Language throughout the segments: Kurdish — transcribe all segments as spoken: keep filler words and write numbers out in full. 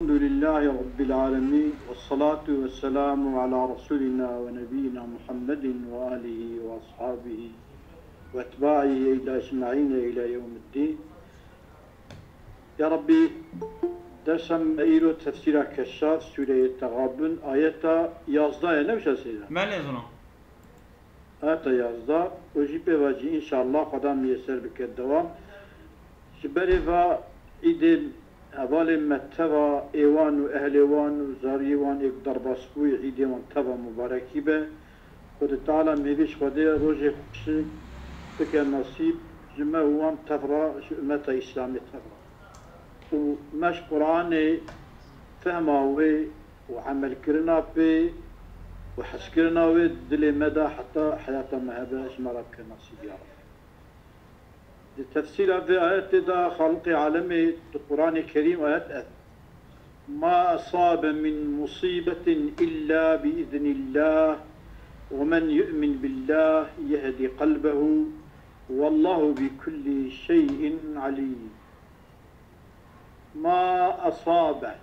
الحمد لله رب العالمين، والصلاة والسلام على رسولنا ونبينا محمد وآله وأصحابه وأتباعه إلى أجمعين إلى يوم الدين. Ya Rabbî, dersa me îro tefsîra Keşşaf, Sûreyê Texabun, ayeta yazdeh ye, ne wisa Seyda? Belê zina. Ayeta yazdeh, û jî pê ve jî înşallah Xweda miyeser bike dewam. Ji berê ve îdê hevalên me teva ê wan û ehlê wan û zariyê wan êk derbasbûyî îdê wan teva mubarekî be. Xwedê Teala mêvî ji Xwedê rojê xweşik bike nasîb ji me û wan tev re, ji umeta Îslamê tev re. Û me ji Quranê fehma wê û emelkirina pê û hezkirina wê di dilê me de heta heyata me hebe ji me re bike nasîb ya Reb. Di tefsîra vê ayetê de Xaliqê alemê di Quranê Kerîm ayet est. ما أصاب من مصيبة إلا بإذن الله ومن يؤمن بالله يهد قلبه والله بكل شيء عليم. Ma asabe,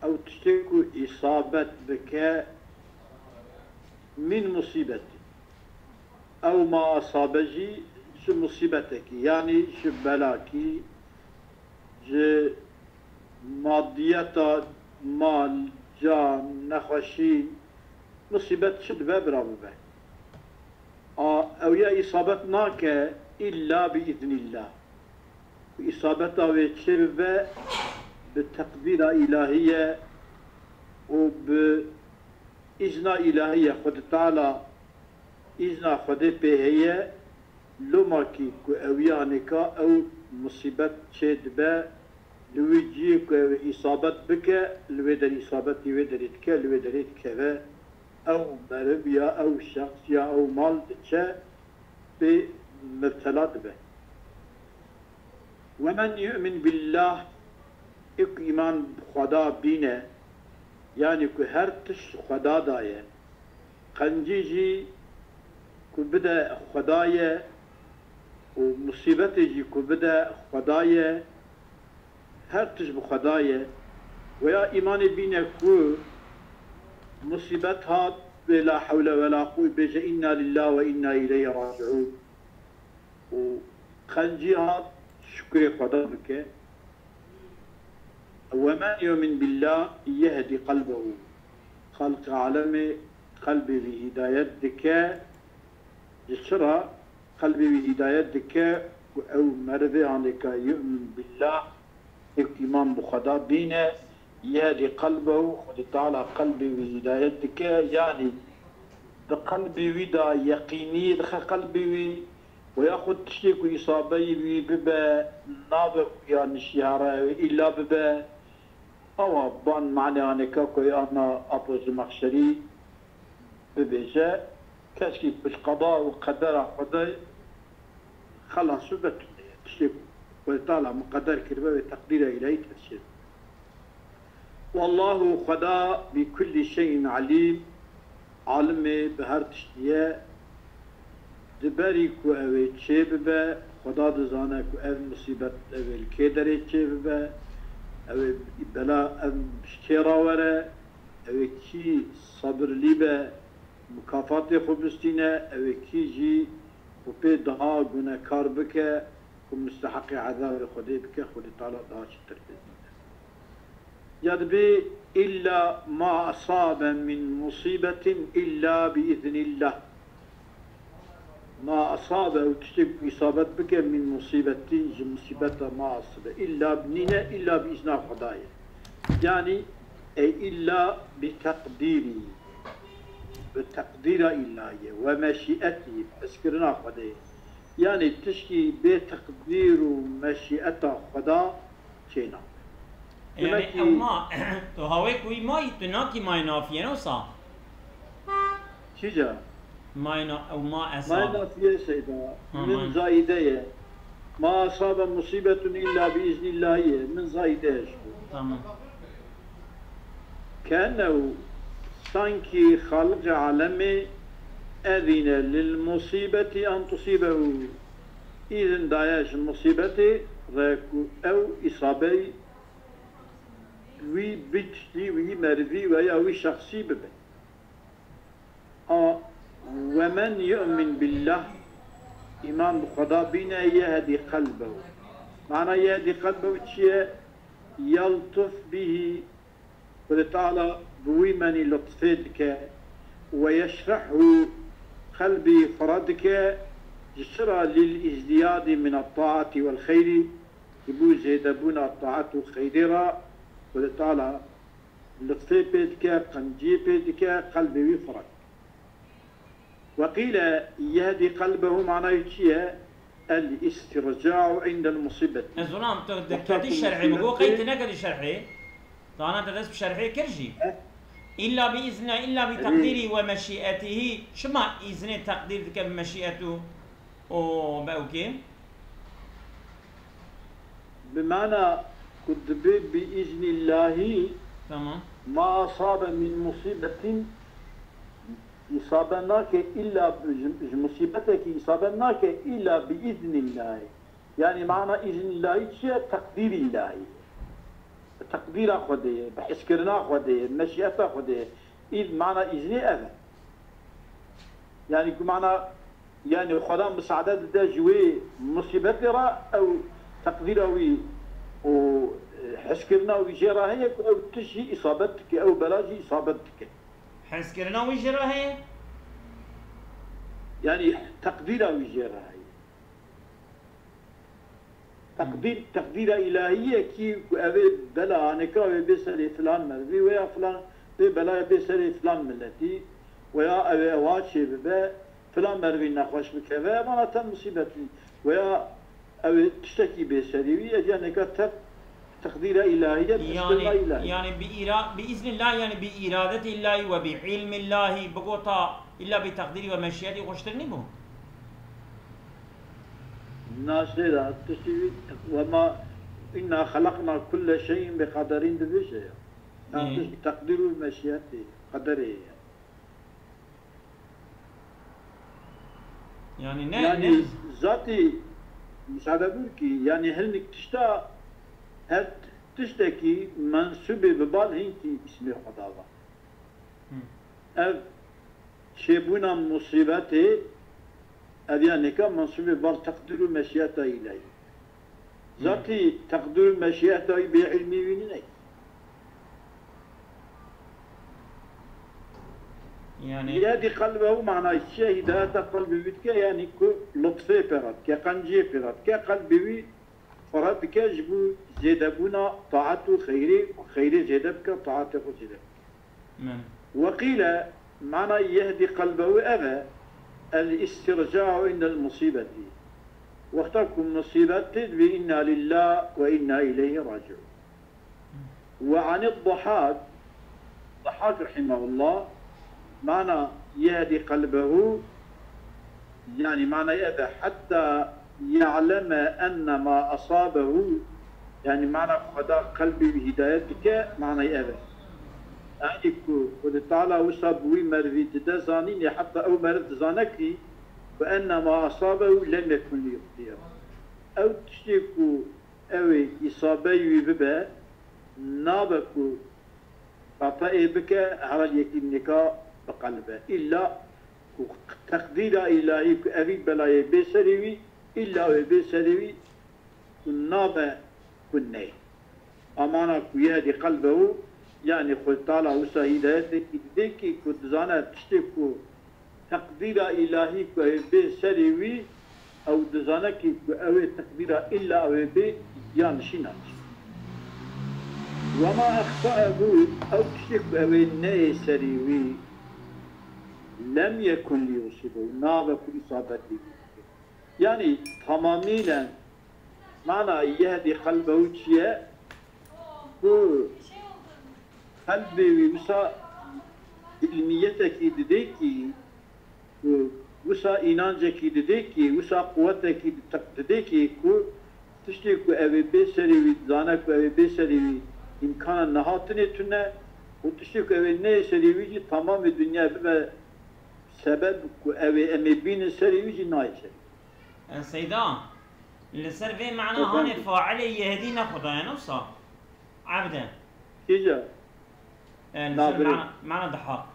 ew tiştê ku îsabet bike, min musîbetî. Ew ma asabe jî ji musîbetekî, yanî ji belakî, ji madiyeta mal, can, nexweşî, musîbet çi dibe bira bibe. A, ew ya îsabet nake îlla bi îznîllah. Îsabeta wê çê bibe bi teqdîra îlahî ye û bi îzna îlahî ye. Xwedê Teala îzna Xwedê pê heye, loma kî ku ew ya nêka ew musîbet çê dibe, li wî cihê ku ew îsabet bike, li wê derê îsabetî wê derê dike, li wê derê dikeve. Ew meriv ya ew şexs ya ew mal diçe pê mibtela dibe. Ve men yu'min billah, ê ku îman bi Xweda bîne, yanî ku her tişt ji Xweda da ye, qencî jî ku bide Xweda ye û musîbetê jî ku bide Xweda ye, her tişt bi Xweda ye. Weya îmanê bîne ku musîbet hat, wê la hewle we la quwwe, bêje, "Înna lillah ve înna îleyhî raciûn." Û qencî hat, şukurê Xweda bike. "Ve men yu'min billah yehdi qalbehu." Xaliqê alemê qelbê wî hîdayet dike. Ji çi re? Qelbê wî hîdayet dike ku ew merivê hanêka yu'min billah, ê ku îman bi Xweda bîne, yehdi qalbehu, Xwedê Teala qelbê wî hîdayet dike, yanî di qelbê wî de yeqînî dixe qelbê wî, û yaxud tiştê ku îsabeyî wî bibe, nabe ku ya nişîhara ew ê îlla bibe. Awa ban manê anêka ku ana Apo Zimexşerî bibêje, keskî ku ji qeda û qedera Xwedê xelas bibe tune ye. Tiştê ku Xwedê Teala miqeder kiribe wê teqdîra îlahî tevçe. Wallahu Xweda bi kullî şeyin alîm, alimê bi her tiştî ye. Di berî ku ew ê çê bibe, Xweda dizane ku ev musîbet ew ê li kê derê çê bibe, ew ê bela ev ji kê re were, ew ê kî sabirlî be, mikafatê xwe bistîne, ew ê kî jî xwe pê daha gunekar bike, ku musteheqê ezabê Xwedê bike, Xwedê Teala daha çitir bizîne. Ya dibê, "Îlla ma asabe min musîbetin îlla bi îznîllah." Ma asabe, ew tiştê ku îsabet bike, min musîbetin, ji musîbeta ma asibe. Îlla bi nîne, îlla bi îzna Xwedayê. Yanî, ey îlla bi teqdîrî, bi teqdîra îlahiyê, we meşîetî, bi hezkirina Xwedê. Yanî tişkî bê teqdîr û meşîeta Xweda çê nabe. Yanî Demek ew ki ma, tu hawê ku wî mayî, tu nakî mayê nafiyê, ne wisa? Çîca? Mayê na-, ew ma Mayê esab. Nafiye Seyda, Ha, min mayê. Zaîde ye. Ma asabe musîbetun îlla bi îznîllahî ye. Min zaîde ye ji bo. Tamam. Keennehu, sankî Xaliqê alemê ezîne lil musîbetî an tusîbehu, îzin daye ji musîbetê re ku ew îsabeyî Bi tiştî wî merivî veya wî şexsî bibe. A, "Ve men yu'min billah", îman bi Xweda bîne, "yehdî qelbehu". Mana "yehdî qelbehu" çi ye? "Yeltuf bihî", Xwedê Teala bi wî menî lutfê dike, "ve yeşrehhu", qelbî fira dike, ji çi re? "Lil îzdiyadî min at-taati vel xeyrî", ji bo zêdebûna taat û xeyrê re, Xwedê Teala lutfê pê dike, qenciyê pê dike, qelbê wî fira dike. Ve qîle yehdî qelbehu manayê çi ye? El istirca'u indel musîbet. Ez ona tu Wexta ketî ku şerhê, min got musîbet qey tê tu neketî şerhê. Dana te dest bi şerhê kir jî. Eh? İlla bi izni, illa bi Erê. Takdiri ve meşiyetihi. Çima izni takdir dike bi meşiyetu û be û kê? Bi mana ku dibe bi iznillahî Tamam. ma asabe min musîbetin, îsabe nake illa bi, ji, ji musîbetekî îsabe nake illa bi iznillahî. Yani mana iznillahî çi ye? Teqdîr îlahî. Teqdîra Xwedê ye, bi hizkirina Xwedê ye, meşiyeta Xwedê ye. Îz, mana iznê ev e. Yani ku mana, yani Xweda misaade dide ji wê musîbetê re, ew teqdîra wî û, e, hizkirina wî jê re heye ku ew tişt jî îsabet dike, ew bela jî îsabet dike. Hizkirina wî jê re heye? Yani teqdîra wî jê re heye. Teqdîr, teqdîra îlahî ye kî ku ev ê bela aneka wê bê serê filan merivî, weya filan, vê belaya bê serê filan miletî, weya ew ê ewa çêbibe, filan merivî nexweş bikeve, ev ana te musîbet in. Weya ew ê tiştekî bê serê wî, ev ya neka te teqdîra îlahî ye, Yani, tiştê îlahî. Yani bi ira-, bi iznillah, yani bi iradeti illahi ve bi ilmi illahi bigota illa bi takdiri ve meşiyeti xweştir nîbû? Na seyda, tiştî wî, "Ve ma inna xelaqna kulle şeyin bi qederîn" dibêje ya. Na Ê. tişt teqdîr û meşiyetê, qederê ye. Yani ne, Yani ne? zatî, müsaade buyur ki, yani hinek tişta, her tiştekî mensûbê bi bal hinkî îsmê Xweda va. Hı. Ev çêbûna musîbetê, ev ya nêka mensûbê bal teqdîr û meşiyeta îlahî. Hı. Zatî teqdîr û meşiyeta wî bê ilmî wî nîne. Yani Yedî qelbehu manayê çi ye? Hîdayeta qelbê wî dike, yani ku lutfê pê re dike, qenciyê pê re dike, qelbê wî fira dike ji bo zêdebûna taet û xeyrê, ku xeyrê zêde bike, taetê xwe zêde bike. Min. Weqîle, manayê yehdî qelbehu ev e, el-îstirca'u indel musîbetî. Wexta ku musîbet tê, divê inna lillah ve inna ileyhi raci'un. Ve anid Dahhak, Dahhak rahimehullah, mana yehdî qelbehu, yani manayê ev e, hetta ya'leme enne ma asabehu, yani mana Xweda qelbê wî hîdayet dike, manayê ev e. Yani ku Xwedê Teala wisa bi wî merivî dide zanînê, hetta ew meriv dizane kî ku enne ma asabehu lem yekun liyuxtiyehu. Ew tiştê ku ew ê îsabeyê wî bibe, nabe ku xata ê bike, heval yekî nika biqelibe. Îlla ku teqdîra îlahî ku evî belayê bê serê wî, îlla wê bê serê wî ku nabe ku ney. Amana ku yehdî qelbehu, yani Xwedê Teala wisa hîdayetekî didê kî ku dizane tiştê ku teqdîra îlahî ku ew ê bê serê wî, ew dizane kî ku ew ê teqdîra îlla ew ê bê ya nişî naçe. Wema extaehu, ew tiştê ku ew ê neyê serê wî, lem yekun liyusîbehu, nabe ku îsabetê wî bike. Yani tamamînen mana yehdî qelbehu çi ye? Ku qelbê wî wisa ilmiyetekî didê kî, ku wisa înancekî didê kî, wisa quwetekî di-, didê kî, ku tiştê ku ew ê bê serê wî dizane ku ew ê bê serê wî îmkana nehatinê tune û tiştê ku ew ê neyê serê wî jî tamamê dinya bibe sebeb ku ew ê em ê bînin serê wî jî nayê serê wî. E, Seyda, li ser vê mana Efendim? hanê failê yehdî ne Xweda ye, ne wisa? Ebd e. Îca. Yani, Nabirî. Mana, mana daha.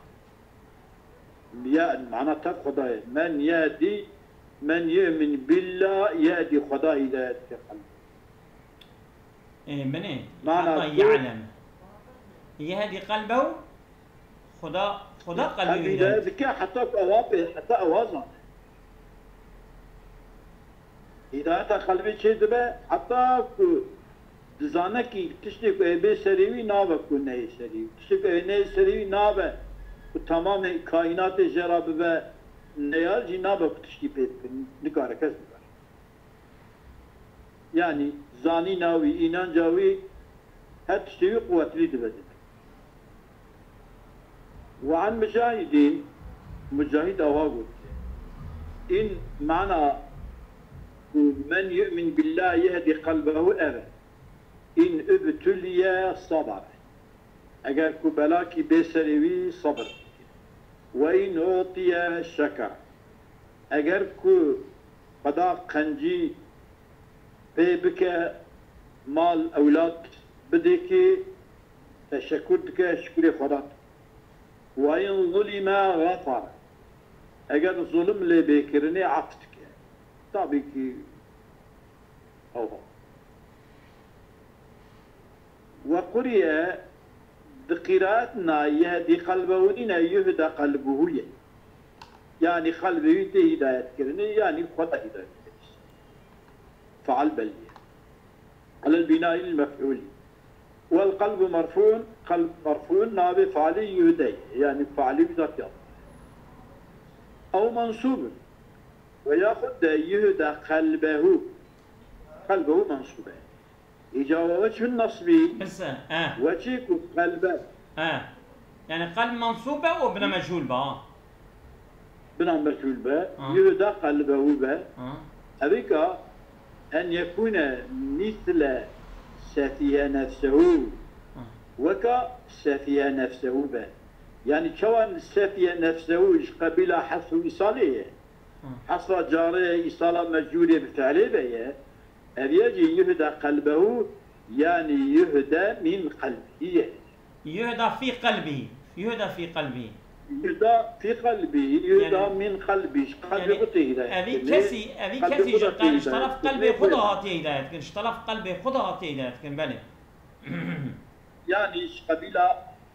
Ya, mana te Xwedayê. Men yehdi, men yu'min billah, yehdi Xweda hidayet ke qelb. Ê, binê. Mana Heta tu- ya'lem. Yehdi qelbehu. Xweda, Xweda qelbî Qelbî hidayet. Hidayet dike heta ku ewa pê, heta ewa zane. Hidayeta qelbê çê dibe, heta ku dizane kî tiştê ku ê bê serê wî nabe ku neyê serê wî. Tiştê ku ê neyê serê wî nabe ku tamamê kaînatê jê re bibe neyar jî nabe ku tiştî pê bike. Nikare kes bikare. Yanî zanîna wî, înanca wî her tiştê wî quwetlî dibe demek. Ve an Micahidîn, Micahid awa got, in mana ku men yu'min billah yehdi qelbehu ev e. In ubtuliye sabar. Eger ku belakî bê serê wî sabir bike. Ve in utiye şeker. Eger ku Xweda qencî pê bike, mal ewlad bidê kê, teşekur dike, şikurê Xweda dike. Ve in zulime xafar. Eger zulim lê bê kirinê, af dike. Tabî kî ew. Ve quriye di qîraet na yehdi qelbehu nîne yuhda qelbuhu ye. Yanî qelbê wî tê hidayet kirinê, yanî Xweda hidayet kirinê. Faal belliye. Alel binayil mef'ulî. Wel qelbu merfu'un, qelb merfu'un navê faalê yuhde ye. Yanî faalê wî zatiya. Ew mensûbun. Ve yaxud de yuhda qelbehu. Qelbehu mensûbe. Îca we çi bin nasbî? Pirse, e. We çi ku qelbe. E. Yani qelb mensûb be û bina mecûl be, ha. Bina mecûl be. Ha. Yuhda qelbehu be. Ha. Evîka en yekûne mîsle sefihe nefsehu. Ha. Weka sefihe nefsehu be. Yani çawan sefihe nefsehu ji qebîla hesr û îsalê ye. Ha. Hesra carê îsala mecûrê bi fiilê ve ye. Ev ye jî yuhda qelbehu, yanî yuhda min qelbî ye. Yuhda fî qelbî. Yuhda fî qelbî. Yuhda fî qelbî, yuhda min qelbî. Ji qelbê xwe tê hidayet kirinê. Evî kesî, evî kesî ji qel-, ji taraf qelbê xwe de hatiye hidayet kirin. Ji taraf qelbê xwe de hatiye hidayet kirin, belê. Yanî ji qebîla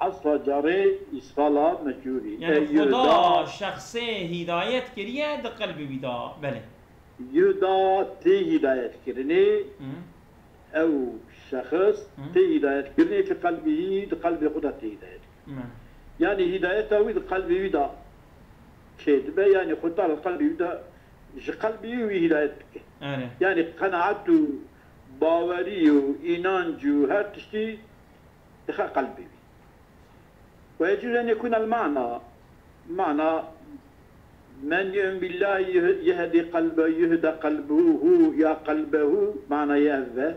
esla carê îsala mecûrî. Yani Xweda şexsê hidayet kiriye di qelbê wî de, belê. Yuda tê hidayetkirinê, ew şexs tê hidayetkirinê fi qelbî, di qelbê xwe de tê hidayetkirin. Yanî hidayeta wî di qelbê wî de çêdibe, yanî Xweda li qelbê wî de ji qelbê wî hidayet dike. Yanî qenaet û bawerî û înanc û her tiştî dixe qelbê wî. ويجوز أن يكون المعنى معنى من يؤمن بالله يهدي قلبه، يهدى قلبه يا قلبه، معنى يهدى.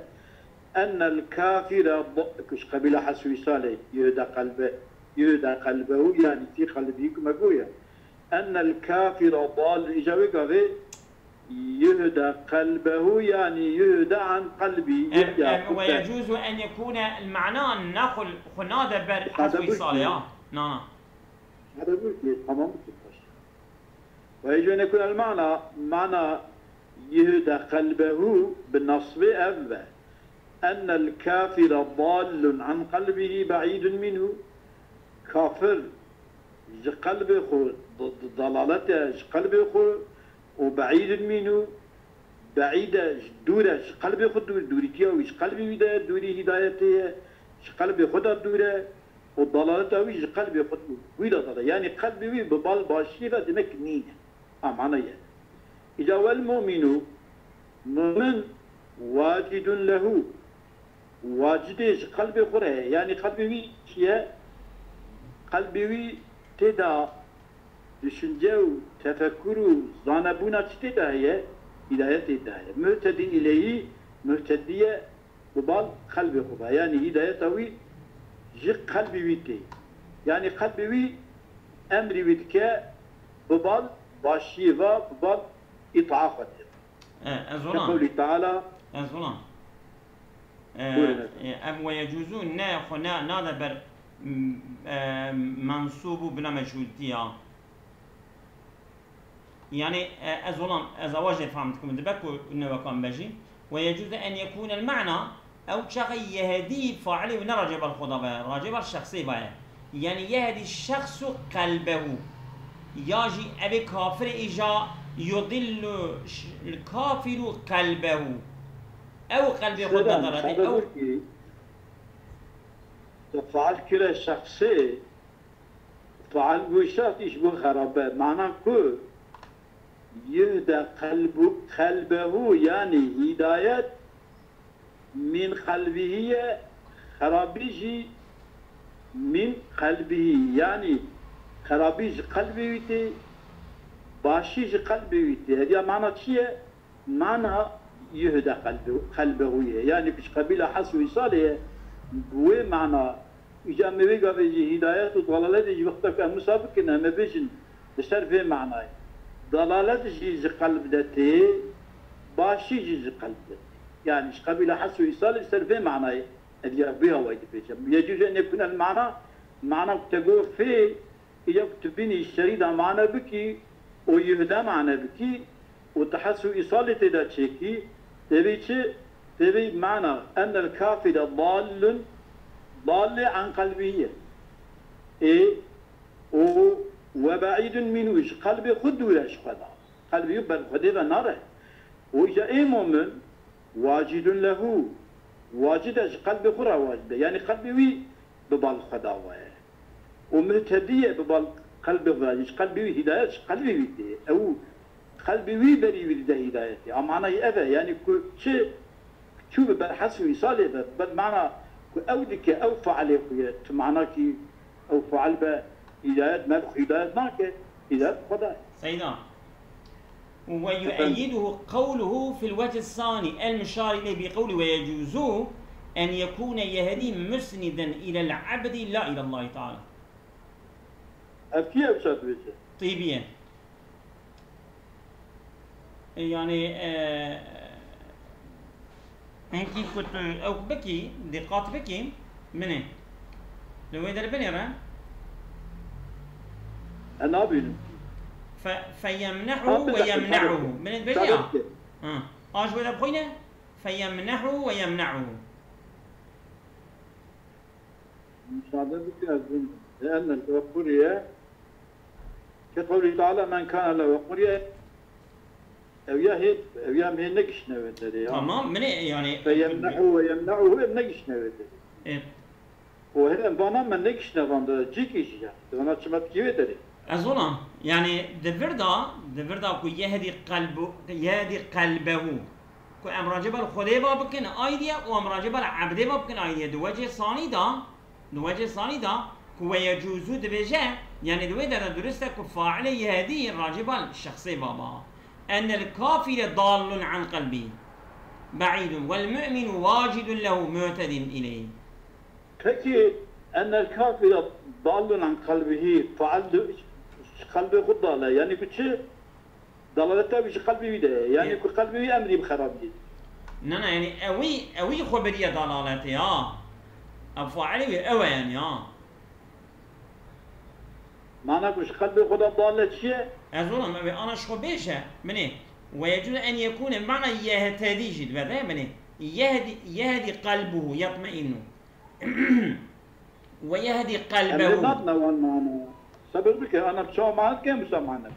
أن الكافر ض-، كش قبيلة حسوي صالح، يهدى قلبه، يهدى قلبه، يعني في قلبه كما قويا. أن الكافر ضال، إجابة قاضي، يهدى قلبه، يعني يهدى عن قلبه، يهدى قلبه. ويجوز أن يكون المعنى نقل خنادة بر حسب صالح. نعم. هذا ممكن، تمام ممكن. ويجوز أن يكون المعنى، معنى يهدى قلبه بالنصب أب، أن الكافر ضال عن قلبه بعيد منه. Kafir ji qelbê xwe, d-, d-, dalalet e ji qelbê xwe û بعيد منه، بعيد e, ji dûr e, ji qelbê xwe dûr, dûrîtiya wî ji qelbê wî de ye, dûrî hîdayetê ye, ji qelbê xwe de dûr e û dalaleta wî ji qelbê xwe dûr, wî de dale. Yanî qelbê wî bi bal başiyê ve demek nîne. Ha, mana ye. Îca والمؤمن، mu'min, واجد له. Wacidê ji qelbê xwe re ye. Yanî qelbê wî çi ye? Qelbê wî tê de düşünce û tefekur û zanebûna çi tê de heye? Hîdayetê de heye. Muhtedî îleyhî, muhtedî ye bi bal qelbê xwe ve. Yanî hîdayeta wî ji qelbê wî tê. Yanî qelbê wî emrî wî dike bi bal başiyê ve, bi bal îtaa Xwedê ve. E, ez Ke olam. Qewlî Teala. Ez olam. E, Buyurun efendim. E, ev ve yecuzu ne xwe ne, nade ber, m, e, mensûb û bila meçhûltiya. Yani, e, ez olam, ez awa jê fehm dikim, dibe ku newekan bejî. Ve yecuzu en yekûnel ma'na, ew çaxê yehedî failê wî ne racê ber xwe da be, racê ber şexsê baye. Yani yehedî şexsu qelbehu. Ya jî evê kafirê îja yudillu ş-, kafiru qelbehu. Ew qelbê xwe Sedan, dadalatê, ew Sedan, ki, te faal kire şexsê, faal bû şexs îş bû xerabe. Mana ku yuhde qelbu, qelbehu, yani hidayet min qelbihi ye, xerabî jî min qelbihi, yani xerabî ji qelbê wî tê, başî ji qelbê wî tê. Hediya mana çi ye? Mana yuhde qelbe-, qelbehu ye. Yani ku ji qebîla hes û îsalê ye, bi wê mana, îca me wê gavê jî hidayet û dalaletê jî wexta ku em wisa bikin, em ê bêjin li ser vê manayê. Dalalet jî ji qelb de tê, başî jî ji qelb de tê. Yani ji qebîla hes û îsalê li ser vê manayê, ez ya vê awayî dibêjim. Yecûz en yekûne mana, mana ku te got fê, Îja ku tu bînî şerîda mane bikî û yuhde mane bikî û tu hes û îsalê tê de çêkî, tevî çi? Tevî mana ennel kafire dallun, dallê an qelbî ye. Ê û we be'îdun minhu, ji qelbê xwe dûr e ji xwe da. Qelbî ber xwedê ve nare. Û îja ê momin, Wacidun lehu. Wacid e, ji qelbê xwe re wacid e. Yani qelbê wî bi bal xwe da we ye. Û muhtedî ye bi bal qelbê xwe re. Ji qelbê wî hidayet, ji qelbê wî tê. Ew qelbê wî berî wî dide hidayetê. A manayê ev e. Yani ku çi çû bi ber hes û îsalê de, ber mana ku ew dike, ew failê xwe ye. Tu mana kî Ew faal be, hidayet me hidayet nake, hidayet Xweda ye. Seyda. ويؤيده قوله في الوجه الثاني المشار إليه بقوله ويجوز أن يكون يهدي مسندا إلى العبد لا إلى الله تعالى. Ev kî ev şer dibêje? Tîbiye. E, yani, e, hinkî ku tu ew bikî, diqat bikî, min ê. Li wê der binêre. E, nabînim. Fe-, feyemnehu ve yemne'uhu. Min ê bêje ya. Ha. A ji wê de bixwîne. Feyemnehu ve yemne'uhu. Müsaade bike ez bin. Enne ve quriye. Ke qewlî Teala men kâne lehu quriye. Ew ya hê, ew ya hê negişne wê derê ya. Tamam, min ê yani. Fe yemnehu ve yemne'uhu, em negişne wê derê. E. O hê em vana me negişne van de, cîkî jî ya. Vana çima dikî wê derê. Ez ona, yani di vir da, di vir da ku yehdi qelbu, yehdi qelbehu. Ku em racê ber Xwedê va bikin, ayrı ye, û em racê ber ebdê va bikin, ayrı ye. Di wecê sanî da, di wecê sanî da, ku ve yecûzû dibêje, yani di wê dere durist e ku failê yehedî racê ber şexsê va ba. Ennel kafire dallun an qelbî. Be'îdun. Vel mu'minu wacidun lehu muhtedin ileyh. Peki, ennel kafire dallun an qelbihi, fail de, qelbê xwe dale. Yani ku çi? Dalaleta wî ji qelbê wî de ye. Yani ku qelbê wî emrî bi xerabiyê. Na, na, yani ewî, ewî xwe biriye dalaletê ya. Ev failê wî ew e yani ya. Mana ku ji qelbê xwe de dale çi ye? Ez olam, ew ê ana ji xwe bêje, min ê. Ve yecûz en yekûne mana yehtedî jî dibe de, min ê. Yehdi, yehdi qelbuhu, yatme'innu. Ve yehdi qelbehu. Em ê dadne wan mana. Sebir bike, ana bi çawa mana dike, em wisa mana.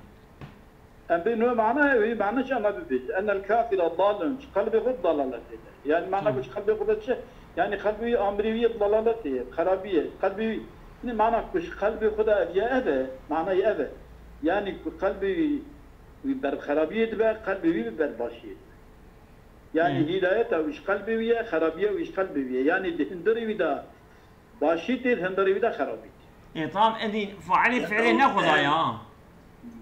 Em bê nû mana, wî mana çi ana bibêje. Ennel kafire dallun, ji qelbê xwe dalaletê de. Yani mana ku ji qelbê xwe de çi? Yani qelbê wî amirî wî dalaletê ye, xerabî ye. Qelbê wî, yani mana ku ji qelbê xwe de ev ye ev e, manayê ev e. Yani ku qelbê wî, wî ber xerabiyê dibe, qelbê wî bi ber başiyê dibe. Yani hidayeta wî ji qelbê wî ye, xerabiya wî ji qelbê wî ye. Yani di hundirê wî de Başî tê, di hundirê wî de xerabî tê. E, tamam, edî failê fiilê ne Xwedayê, ha.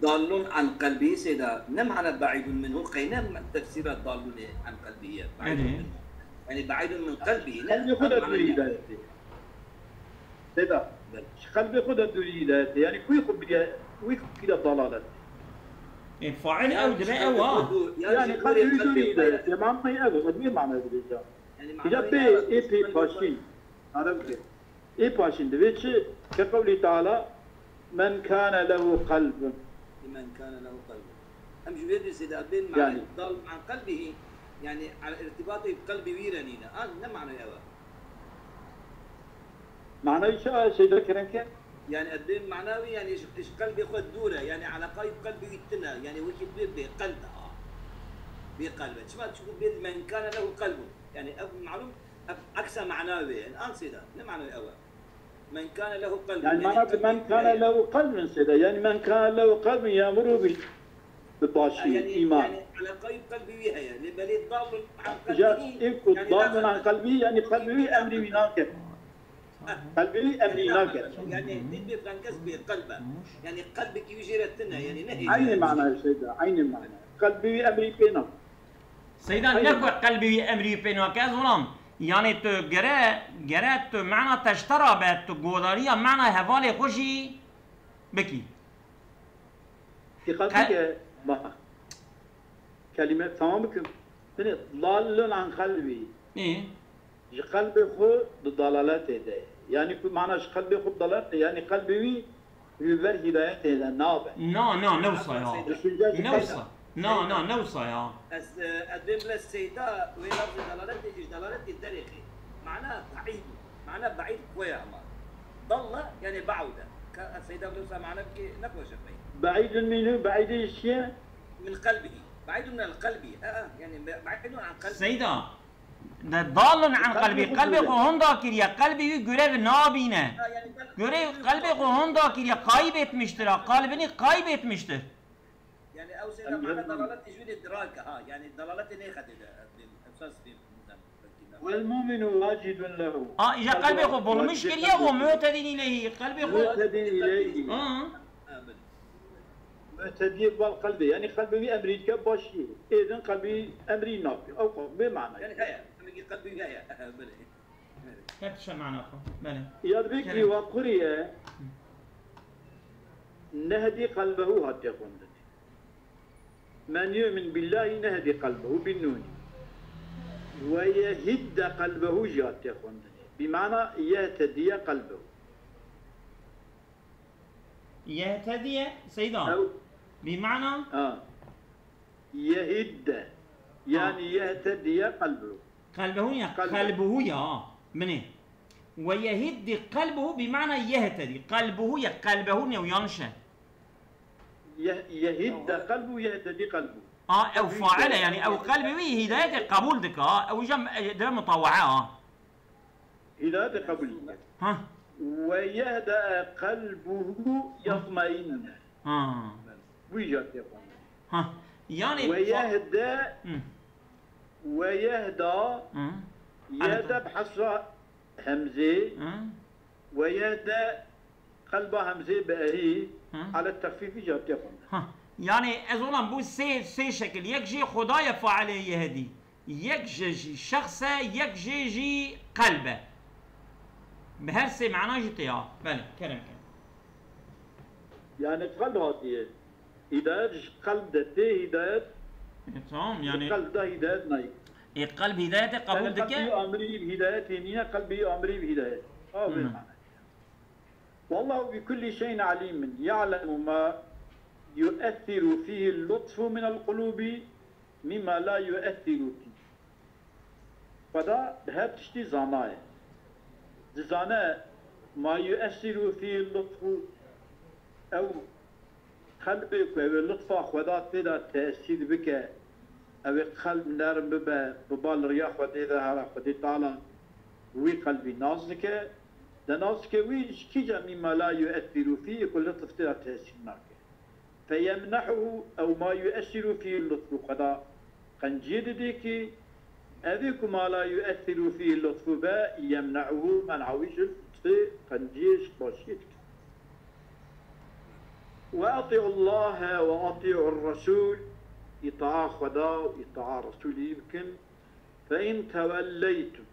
Dallun an qelbî seyda, ne mana be'îdun minhu, qey ne tefsîra dallunê an qelbî ye, be'îdun minhu. Yani be'îdun min qelbî, ne. Qelbê xwe de dûrî hidayetê. Seyda, ji qelbê xwe de dûrî hidayetê. Yani wî xwe biriye, wî xwe kiriye dalalet. E, fail ew dibe ew, ha. Yani qelbê wî dûrî hidayetê. Manayê ev e, ez wê manayê dibêjam. Îca pê, ê pê paşîn. Arabikê. Ê paşîn divê çi? Ke qewlî Teala, "Men kâne lehu qelbun." Men kâne lehu qelbun. Em ji vê dizê de bên Yani. Dal an qelbihî, yani, al irtibatê bi qelbî wî re nîne. An ne manayê ew e. Manayê çi a şeyda kerem ke? Yani, ez bên mana wî, yani, ji, ji qelbê xwe dûr e. Yani, eleqayî bi qelbê wî tune. Yani, wekî bê bê qelb a. Bê qelb e. Çima? Çimkû bên men kâne lehu qelbun. Yani, ev malum, ev eksa mana wê. Yani, an sêda. Ne manayê ew e? Men kâne lehu qelbun. Yani, Yani, mana qelbê men wî kâne heye. Lehu qelbun sêda. Yani, men kâne lehu qelbun ya'muru bi, bi başî, Yani, îman. Yani, eleqayî bi qelbê wî heye. Lê belê dalun an Ja, qelbihî, ê ku yani, dalun la an qelbihî, yani qelbê wî emrî wî nake. Qelbê wî emrî nake. Yani, dîn bê franges bê qelb e. Yani, qelbekî wî jê re tune, yani, ne hêdî. Eynî mana şeyda, eynî mana. Qelbê wî emrî pê nake. Seyda, Eynî ne ku mana. Qelbê wî emrî pê nake, ez wilam. Yani, tu gere, gere tu mana te ji te re be, tu godariya mana hevalê xwe jî bikî. Dîqet Qe- bike, bak. Kelîme tamam bikim. Binê, dalun an qelbî. Ê? Ji qelbê xwe di dalaletê de ye. Yani ku mana ji qelbê xwe dalalet de, yani qelbê wî li ber hîdayetê de nabe. Na, na, ne wisa ya. Düşünce ji Ne qelb- wisa. Na, na, ne wisa ya. Ez, e, ez bên bile seyda wê lafzê dalaletê, ji dalaletê derêxê. Mana baîd. Mana baîd koya ama. Dalla, yani ba'ude. Ka seyda bile wisa mana bike, ne xweş e pey. Baîdun minhu, baîdê ji çi ye? Min qelbihî. Baîdun minel qelbi. Ha, ha, yani be-, baîdun an qelbi. Seyda, de dalun an Qelbê qelbî, xwe qelbê gure. Xwe hunda kiriye, qelbê wî görev nabîne. Ha, yani ben Görev qelbê xwe hunda kiriye, kaybetmiştir ha, kalbini kaybetmiştir. Yani ew seyda Em mana hep dalalet jî wî de dirake ha. Yani dalaletê nêxedê de. Em, em sas bê, Vel mu'minu wacidun lehu. Ha, îja qelbê xwe bulmuş kiriye û mu'tedin ileyhi. Qelbê xwe Mu'tedin ileyhi. Ha. Mu'tediyê bal qelbê. Yani qelbê wî emrî dike başî. Êdin qelbî emrî nake. Ew qelbê mana. Yani heye. Demek ki qelbê wî heye. Belê. Her tişe mana xwe. Belê. Yad bikî Kerem. Wa quriye. Nehdi qelbehu hatiye xwendin. Men yu'min billahi nehdi qelbehu bin nûnî. Ve yehidde qelbehu jî hatiye xwendinê. Bi mana yehtediye qelbehu. Yehtediye, Seyda. Ew Bi mana? Ha. Yehidde. Yani Ha. Yehtediye qelbehu. Qelbehu ya, Qelbe. Qelbehu ya. Binê. Ve yehiddi qelbehu bi mana yehtedi. Qelbehu ya, qelbehu ne, yanlış e. Ye-, yehidde qelbu, yehtedi qelbu. A, ew fail e, yani ew qelbê wî hîdayetê qebûl dike, a, ew jî, e, dibe mutawaa, a. Hîdayetê qebûl dike. Ha. Ve yehda qelbuhu yatmainne. Ha. Wî jî tê xwendin. Ha. Yani Ve fa- yehde, Hı. Ve yehda, Hı. Yehde bi hesra hemzê, Hı. Ve yehde qelba hemzê bi ehî, Hı. Ala texfîfî jî tê xwendin. Ha. Yani ez olan bu sê, sê şekil. Yek jê Xwedayê failê yehedî. Yek ji jî şexs e, yek jê jî qelb e. Bi her sê mana jî tê ya. Belê, kerem ke. Yani qelb hatiye. Hîdayet ji qelb de tê hîdayet. E, tamam, yani Qelb de hîdayet nayê. E, qelb hîdayetê qebûl Yani dike. Qelbî amirî bi hîdayetê nîne, qelbî amirî bi hîdayet. Aferin. Hı. Wallahu bi kulli şeyin alimin. Ya'lemu ma yu'essiru fihi lutfu minel qulubi mimma la yu'essiru fihi. Xweda bi her tiştî zanaye. Dizane ma yu'essiru fihi lutfu, ew qelbê ku ew ê lutfa Xweda tê de tesîr bike, ew ê qelb nerm bibe, biba li riya Xwedê de, hera Xwedê Teala wî qelbî nas dike, de nas dike wî ji kîja mîma la yu'essiru fihi ku lutf tê de tesîr nake. Feyemnehuhu ew ma yu'essiru fihi lutfu, Xweda qenciyê didê kî, evê ku ma la yu'essiru fihi lutfu be, yemnehuhu, men'a wî ji lutfê, qenciyê ji başiyê dike. Ve ati'ullahe ve ati'ur Resul, îtaa Xweda û îtaa Resûlî bikin. Fe in tewelleytum,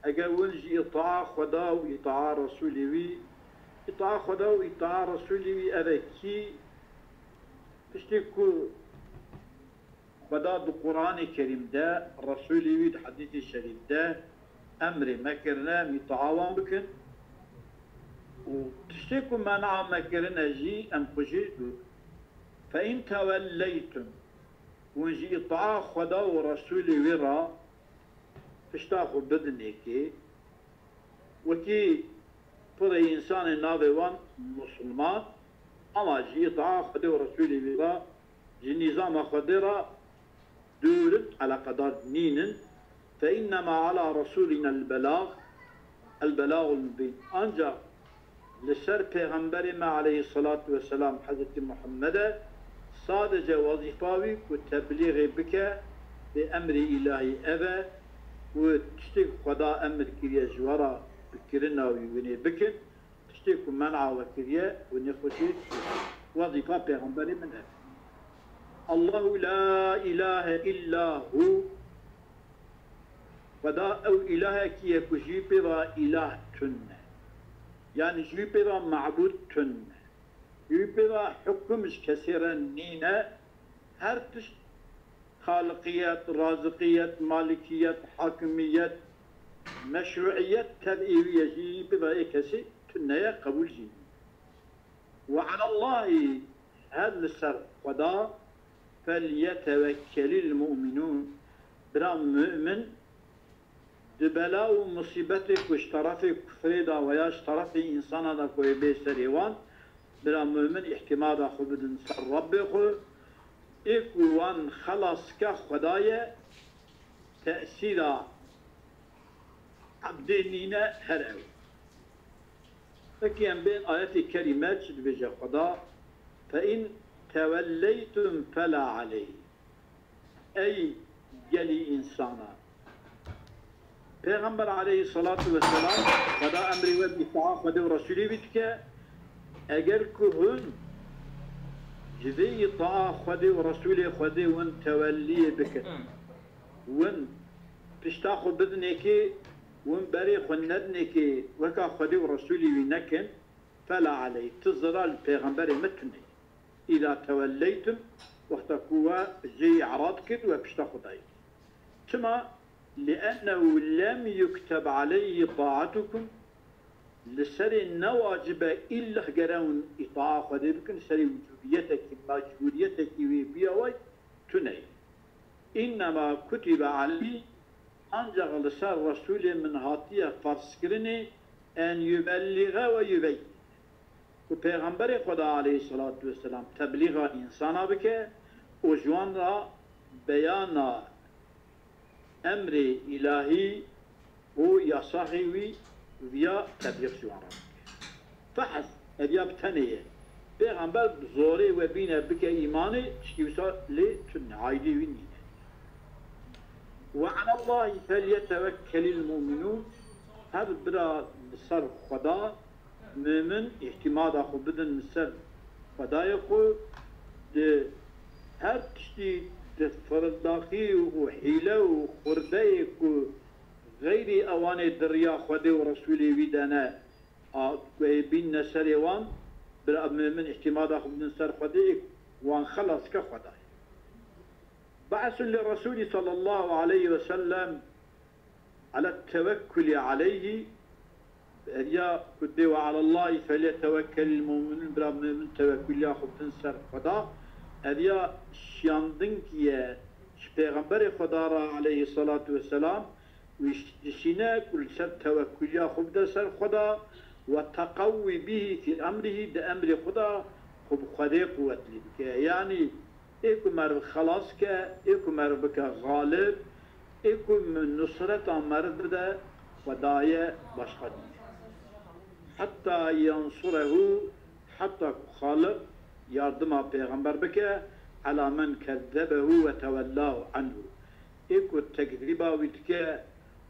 Eger hûn ji îtaa Xweda û îtaa Resûlê wî, îtaa Xweda û îtaa Resûlê wî ev e kî, piştî ku Xweda di Quranê Kerîm de, Resûlê wî di hedîsê şerîf de emrê me kirine, em îtaa wan bikin. Û tiştê ku men'a me kirine jî, em xwe jê dûr. Fe in tewelleytum, hûn ji îtaa Xweda û Resûlê wî re pişta xwe bidin êkê, wekî pirê însanê navê wan musulman, ama ji îtaa Xwedê û Resûlê wî re, ji nîzama Xwedê re dûr in, eleqedar nînin. Fe innema ala resûlina el-belâg, el-belâgul mubîn. Ancak li ser Pêxemberê me aleyhisselatu vesselam, Hezretî Muhammed e, sadece wezîfa wî ku teblîxê bike, bê emrê îlahî ev e, ku tiştê ku Xweda emir kiriye ji we re bi kirina wî winê bikin, tiştê ku men'a we kiriye winê xwe jê bikin. Wezîfa Pêxemberê min ev e. Allahu la ilahe illa hu. Xweda ew îlahekî ye ku ji wî pê ve îlah tune. Yanî ji wî pê ve mabûd tune. Ji wî pê ve hukum ji kesê re nîne. Her tişt, xaliqiyet, raziqiyet, malikiyet, hakimiyet, meşruiyet tevî wî ye, ji wî pê ve ê kesê tune ye, qebûl jî nîne. Ve alallahî, her li ser Xweda, felyetewekkelîl mu'minûn, bira mu'min di bela û musîbetê ku ji terefê kufrê de ve ya ji terefê însana de ku ê bê serê wan, bira mu'min îhtimada xwe bidin ser Rebbê xwe, ê ku wan xelas ke Xweda ye, tesîra ebdê nîne her ew. Pekî em bên ayetê kerîme çi dibêje Xweda? Fe in tewelleytum fela aleyh. Ey gelî însana. Pêxember aleyhisselatu vesselam Xweda emrê we bi îtaa Xwedê û Resûlê wî dike. Eger ku hûn ji vê îtaa Xwedê û Resûlê Xwedê hûn tewelliyê bikin, hûn pişta xwe bidin êkê, hûn berê xwe nedin êkê, weka Xwedê û Resûlê wî nekin, fela aleyh, ti zirar li pêxemberê me tune. Îza tewelleytum, wexta ku we jê î'rad kir, we pişta xwe dayî. Çima? Li'ennehu lem yukteb aleyhi ta'atukum, li serê ne wacib e, îllah gere hûn îtaa Xwedê bikin, serê wicûbiyetekî, mecbûriyetekî wê biya way tune ye. Înnema kutibe aleyh, ancak li ser Resûlê min hatiye ferzkirinê en yubellixe ve yubeyyin. Ku Pêxemberê Xweda aleyhisselatu vesselam teblîxa însana bike û ji wan re beyana emrê îlahî û yasaxê wî viya teblîx ji wan re bike. Fehs, ev ya bi tenê ye. Pêxember bi zorê we bîne bike îmanê, tiştî wisa lê tune, aîdî wî nîne. Ve alallahî felyetewekkelîl mu'minûn, her bira li ser Xweda, mu'min îhtimada xwe bidin li ser Xwedayê xwe, di her tiştî di firindaqî û hîle û xurdeyê ku xeyrî ewanê di riya Xwedê û Resûlê wî de ne, a, ku ê bînne serê wan, bira mu'min îhtimada xwe bidin ser Xwedê, wan xelas ke Xwedayê. Be'sun li Resûlî sallallahu aleyhi ve sellem ala tewekkulî aleyhî, ev ya ku dê ve alallahî felyetewekkelîl mu'minûn, bira mu'min tewekkuliya xwe bidin ser Xweda, ev ya şiyandin ye ji Pêxemberê Xweda re aleyhisselatu vesselam, wî dişîne ku li ser tewekkuliya xwe bide ser Xweda, ve teqewwî bihî fî emrihî, di emrê xwe de xwe bi Xwedê quwetlî bike. Yanî ê ku meriv xelas ke, ê ku meriv bike xalib, ê ku nusreta meriv bide, Xwedayê, başqa nîne. Heta yensurehu, heta ku Xaliq yardima Pêxember bike, ela men kezzebehu ve tewellahu anhu. Ê ku tekzîba wî dike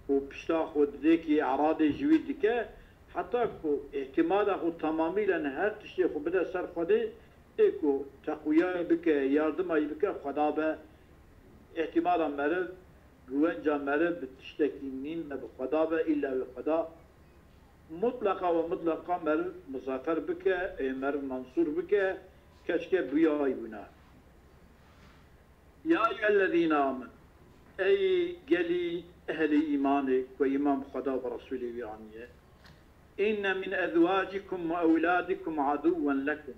û pişta xwe didêkî eradê ji wî dike, heta ku îhtimada xwe tamamîlen her tiştê xwe bide ser Xwedê, ê ku teqwiyayî bike, yardima wî bike, Xweda be, îhtimada meriv, güwenca meriv bi tiştekî nîn me bi Xweda be, îlla wê Xweda mutleqa ve mutleqa meriv muzafer bike, ê meriv mensûr bike, keçke buyayî bûna. Ya eyyuhellezîne amen. Ey gelî ehlê îmanê ku îman bi Xweda û bi Resûlê wî aniye. Inne min ezwacikum ve ewladikum aduwen lekum.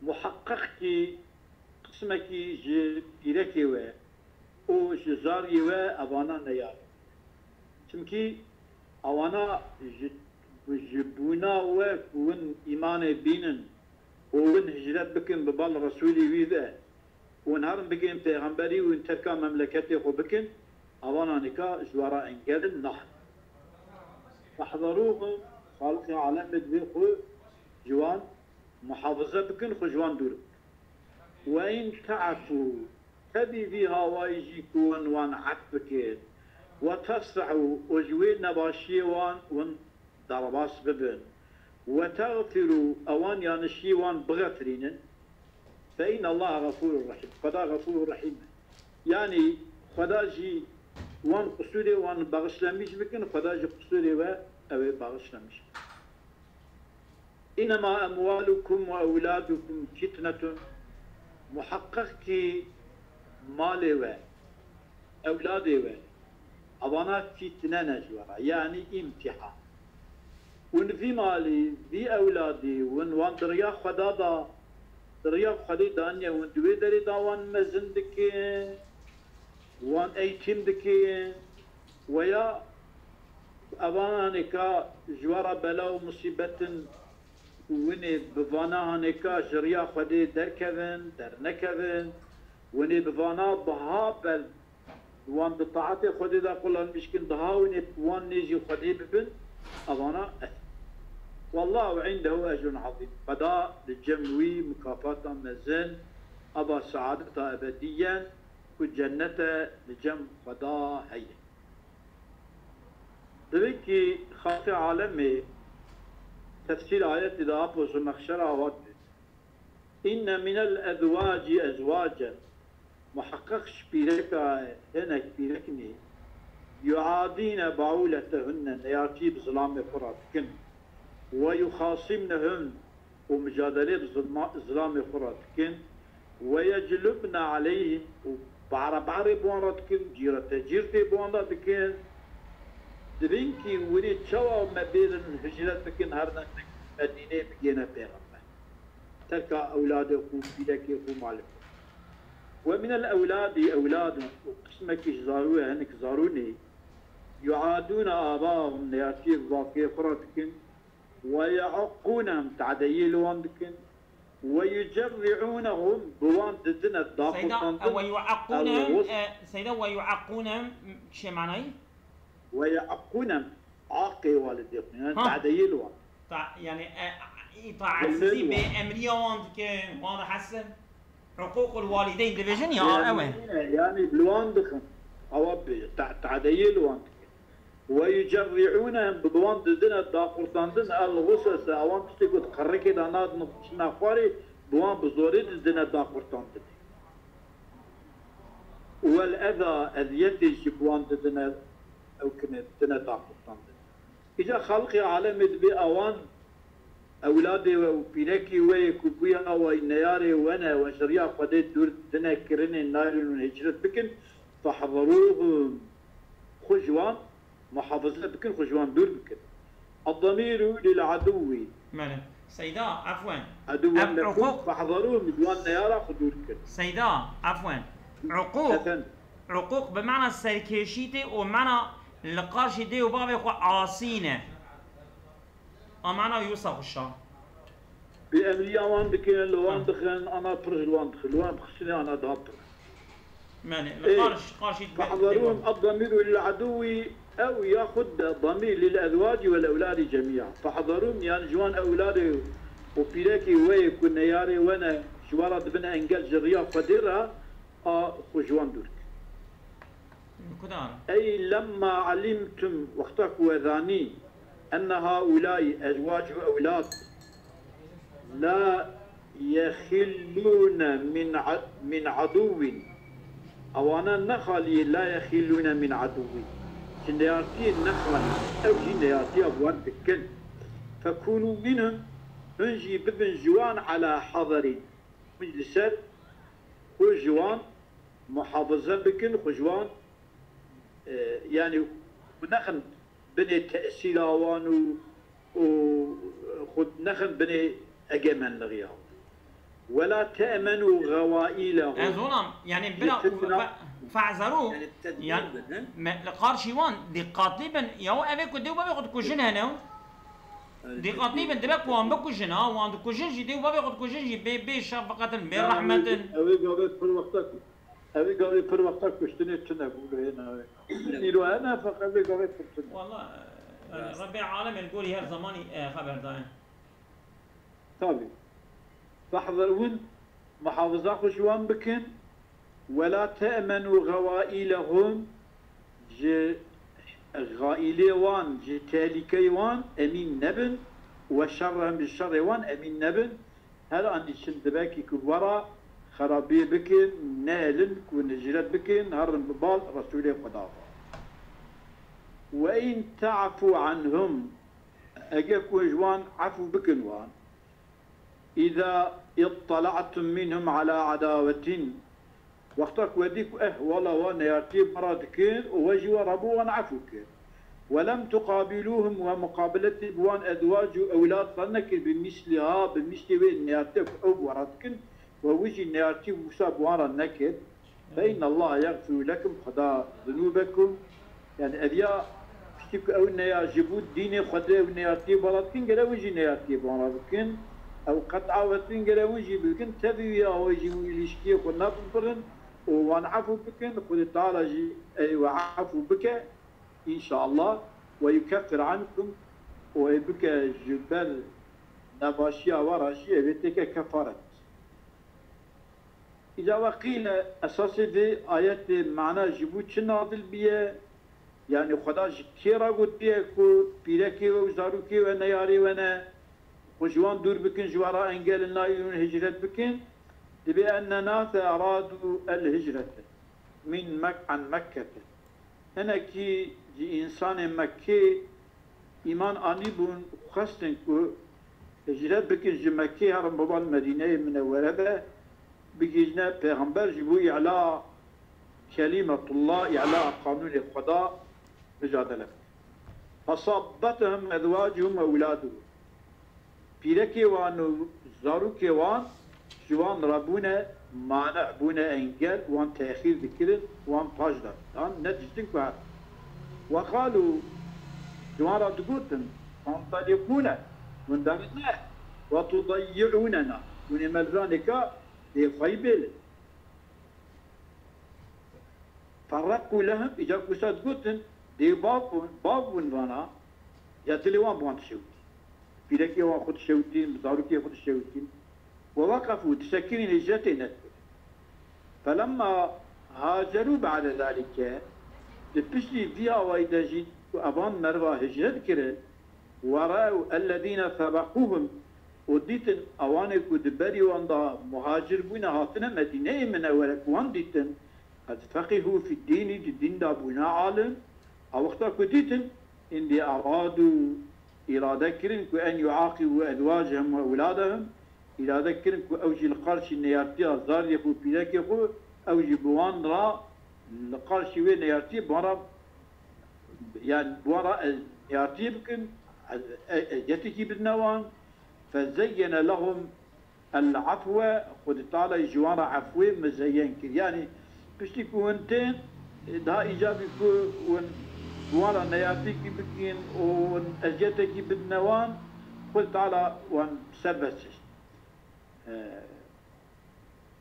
Muheqeq kî qismekî ji pîrekê we û ji zariyê we evana neyar in. Çimkî ewana ji, ji bûna we ku win îmanê bînin û win hicret bikin bi bal Resûlî wî ve, û win herin bigihên pêxemberî û win terka memleketê xwe bikin, ewana nika ji we re engel in, nahn. Fehzerûhum, Xaliqê alemê divê xwe ji wan muhafize bikin, xwe ji wan dûr bikin. Ve in te'fû, tevî vî hawayî jî ku win wan ef bikir, ve tesfehû, û ji wê nebaşiyê wan win derbas bibin, ve texfirû, ewan yanişiyê wan bixefirînin, fe innallaha xefûrun rehîm. Xweda xefûr û rehîm e. Yanî Xweda jî wan qisûrê wan baxişlemîş bikin, Xweda jî qisûrê we ew ê baxişlemîş bikin. Innema emwalukum ve ewladukum fitnetun. Muheqeq kî malê we, ewladê we, evana fîtne ne ji we re, yanî îmtîhan. Win vî malî, vî ewladî, win wan di riya Xweda da, di riya Xwedê daniye, win di wê derê da wan mezin dikin, wan eğitim dikin, weya evananê ka ji we re bela û musîbet in, winê bi vana hanê ka ji riya Xwedê derkevin, dernekevin, winê bi vana biha ber wan di taetê Xwedê de qulanmiş kin, daha winê wan nêzî Xwedê bibin, evana ez. Wallahu indehu ecrun azîm. Xweda li cem wî mukafata mezin, eva saadeta ebediyen ku cennete li cem Xweda heye. Divê kî Xalqê alemê tefsîr ayetê de apo Zurmexşera awa dibêt. Inne minel ezwaci ezwacen. Muheqeq ji pîreka hinek pîreknê. Yuadîne baûletehunne, neyartî bi zilamê xwe re dikin. Ve yuxasimnehun, û micadelê bi zilma-, zilamê xwe re dikin. Ve yeclubne aleyhim, û bare bare bi wan re dikin, cîretecîr tê bi wan re dikin. Dibin kî winê çawa me bêrin hicret bikin, herin Medîneyê bigêne pêxember. Terka ewladê xwe, pîrekê xwe, malê xwe. Ve minel ewladî ewladun, û qismekî ji zarû ye, hinek zarûnê, yuadûne abahum, neyartiyê bi bavkê xwe re dikin, ve ye'uqqûnehum, tadeyê li wan dikin, ve yucerri'ûnehum, bi wan didine Seyda, e, daxurtandin, ve yu'aqqûnehum, el-ğus- e, Seyda, ve yu'aqqûnehum, çi manayî? Ve ye'uqqûnehum, aqê walidê xwe, yani Ha. tadeyê li wan. Ta-, yani, e, îtaatsizî, Zulmê wan. Bêemriya wan dikin, wan dihesin. Huququl walideyn dibêjin ya, ew e. Yani, yani li wan dixin. Ewa bêje, ta-, tadeyê li wan dikin. Ve yucerri'ûnehum, bi wan didine daxurtandin, el-ğusese, ewan tiştê ku di qirikê de nadin çine xwarê, bi wan bi zorê didine daxurtandin. Wel eza, eziyetê jî bi wan didine, ew kine, didine daxurtandin. Îca Xaliqê alemê dibê ewan ewladê we û pîrekî we yê ku bûya we neyarê we ne, we ji riya Xwedê dûr dine kirinê, nayrin hûn hicret bikin, fehzerûhum, xwe ji wan muhafaze bikin, xwe ji wan dûr bikin. Eddemîru lil aduwî. Mele. Seyda, efwen. Aduwen Em lekum, uquq- fehzerûhum, ji wan neyara xwe dûr bikin. Seyda, efwen. Uquq. Efendim. Uquq bi mana serkêşî tê û mana li qarşî dê û bavê xwe asî ne. A mana wî wisa xweş a. Bêemriya wan dikin, li wan Ha. dixin, ana pir ji li wan dixin, li wan bixistinê ana daha pir. Mele, li Ê, qarş-, qarşî dê-, fehzerûhum, dê-, eddemîru lil aduwî, ew yaxud de demîr lil ezwacî wel ewladî cemîa. Fehzerûhum, yani ji wan ewladê û pîrekê we yê ku neyarê we ne, ji we re dibin engel ji riya Xwedê re, a xwe ji wan dûr kir. Li ku de? Ey lemma alimtum, wexta ku we zanî, enne haulai ezwac ve ewlad, la yexillûne min a-, min aduwin. Ewana nexaliyê la yexillûne min aduwin. Ji neyartiyê nexalî. Ew jî neyartiya bi wan dikin. Fekûnû minhum, hûn jî bibin ji wan ala hazerin. Hûn li ser xwe ji wan muhafaza bikin, xwe ji wan, e, yanî xwe nexin binê tesîla wan û, û xwe nexin binê egemenligiya wan. Wela te'menu xewaîlehum. Ez honam, yani bira, Yetimna- fe-, fe'zeru, yani tedbir yani, bidin. Me, li qarşî wan diqqatlî bin, ya ev ê ku dê û bavê xwe dikujin hene. Diqqatlî bin, dibe ku wan bikujin, ha, wan dikujin jî, dê û bavê xwe dikujin jî, bê, bê şefqetin, bê rehmetin. Ew ê gavê pir wexta ku, ew ê gavê pir wexta kuştinê tune bû, lê hêna wê. Îro hene, feqet vê gavê pir tune. Wala, e, Rebê Alemê li gorî her zamanî, e, xeber daye. Tabî. Fehzerûn, muhafaza xwe ji wan bikin. Wela te'menu xewaîlehum, ji xaîlê wan, ji tehlîkeyê wan emîn nebin, we şerrehum, ji şerê wan emîn nebin. Her an dîçin dibekî ku wera xerabiyê bikin, nehêlin ku hicret bikin, herin bi bal Resûlê Xweda ve. Ve in ta'fu anhum, eger ku ji wan efû bikin wan, Îza ittala'tum minhum ala adawetin. Wexta ku we dî ku, eh, wela wan neyartiyê bi wan re dikin û we jî we rabû wan efû kir. Welem tuqabilûhum, we muqabiletê bi wan ezwac û ewlad re nekir bi mîsliha, bi mîslê wê neyartiya ku ew bi we re dikin, we wî jî neyartî wisa bi wan re nekir. Fe innallaha yagfiru lekum, Xweda zunûbekum. Yani ev ya piştî ku ew neya ji bo dînê Xwedê ew neyartiyê bi wan re dikin, gere wî jî neyartiyê bi wan re bikin. Ew qet'a we dikin, gere wî jî bikin. Tevî wî ya wê jî wî ilişkiyê xwe nebinbirin û wan efû bikin. Xwedê Teala jî ê we efû bike, înşallah. Ve yukeffir ankum, û ê bike ji ber nebaşiya we re jî ê wê têke kefaret. Îca ve qîle, esasê vê ayetê mana ji bo çi nazil bûye? Yanî Xweda ji kê re gotiye ku pîrekê we û zarokê we neyarê we ne, xwe ji wan dûr bikin, ji we re engel in, nayînin hicret bikin? Dibê enne nase eradu el hicrete min Mek-, an Mekkete. Hinekî ji însanên Mekkê îman anîbûn, xwestin ku hicret bikin ji Mekkê herin bi van Medîneyê Minewwere de bigihîjne Pêxember ji bo îla kelîmetullah, îla qanûnê Xweda micadele bikin. Fesabbethum ezwacuhum we ewladuhum. Pîrekê wan û zarokê wan ji wan re bûne mane, bûne engel, wan texîr dikirin, wan paş de dan, nediştin ku herin. Ve qalû, ji wan re digotin, tantelîqûne, hûn derin ne, ve tudeyyi'ûnena, hûn ê me li zanê ka dê xweyî bêlin. Ferreqû lehum, îca ku wisa digotin, dê bav bûn, bav bûn vana, ya dilê wan bi wan dişewitî. Pîrekê wan xwe dişewitîn, bi zarokê xwe dişewitîn. Ve weqefû, disekirîn, hicretê nedikirin. Felemma hacerû ba'de zalike, di piştî vî awayî de jî ku evan meriva hicret kirin, Werew ellezîne sebeqûhum, û dîtin ewanê ku di berî wan de muhacir bûne hatine Medîneyê Minewwere, ku wan dîtin, qed feqihû fid dînî, di dîn de bûne alim, a wexta ku dîtin, îndî eradû, îrade kirin ku en yuaqîbû ezwacehum we ewladehum, îrade kirin ku ew jî li qarşî neyartiya zariyê xwe û pîrekê xwe, ew jî bi wan re li qarşî wê neyartiyê bi wan re Yani, bi wan re ez-, neyartiyê bikin, ez-, e-, eziyetekî bidine wan. Fezeyyene lehum el-afwe, Xwedê Teala ji wan re efwê muzeyyen kir. Yani, piştî ku hûn tên, e, daha îcabî ku hûn bi wan re neyartiyekî bikin û hûn eziyetekî bidine wan, Xwedê Teala wan serbest kir. E,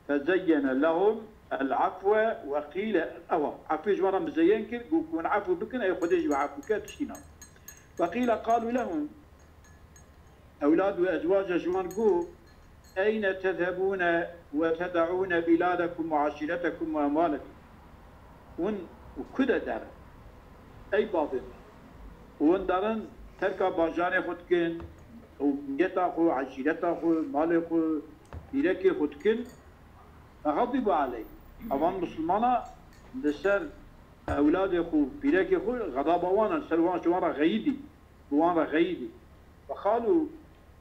Fezeyyene lehum el-afwe ve qîle, ewa, efû ji wan re muzeyyen kir, got ku hûn efû bikin, ey Xwedê jî we efû ke, tiştî na. Ve qîle qalû lehum, ewlad ve ezwaca ji wan got, eyne tezhebûne ve tedeûne bîladekum ve aşîretekum ve emwalekum. Hûn ku de derin? Ey bavê min. Hûn derin terka bajarê xwe dikin, û minyeta xwe, eşîreta xwe, malê xwe, pîrekê xwe dikin. Fexedîbû aleyh. Evan misilmana li ser ewladê xwe, pîrekê xwe, xedaba wan, li ser wan, ji wan re xeyidî. Bi wan re xeyidî. Ve qalû,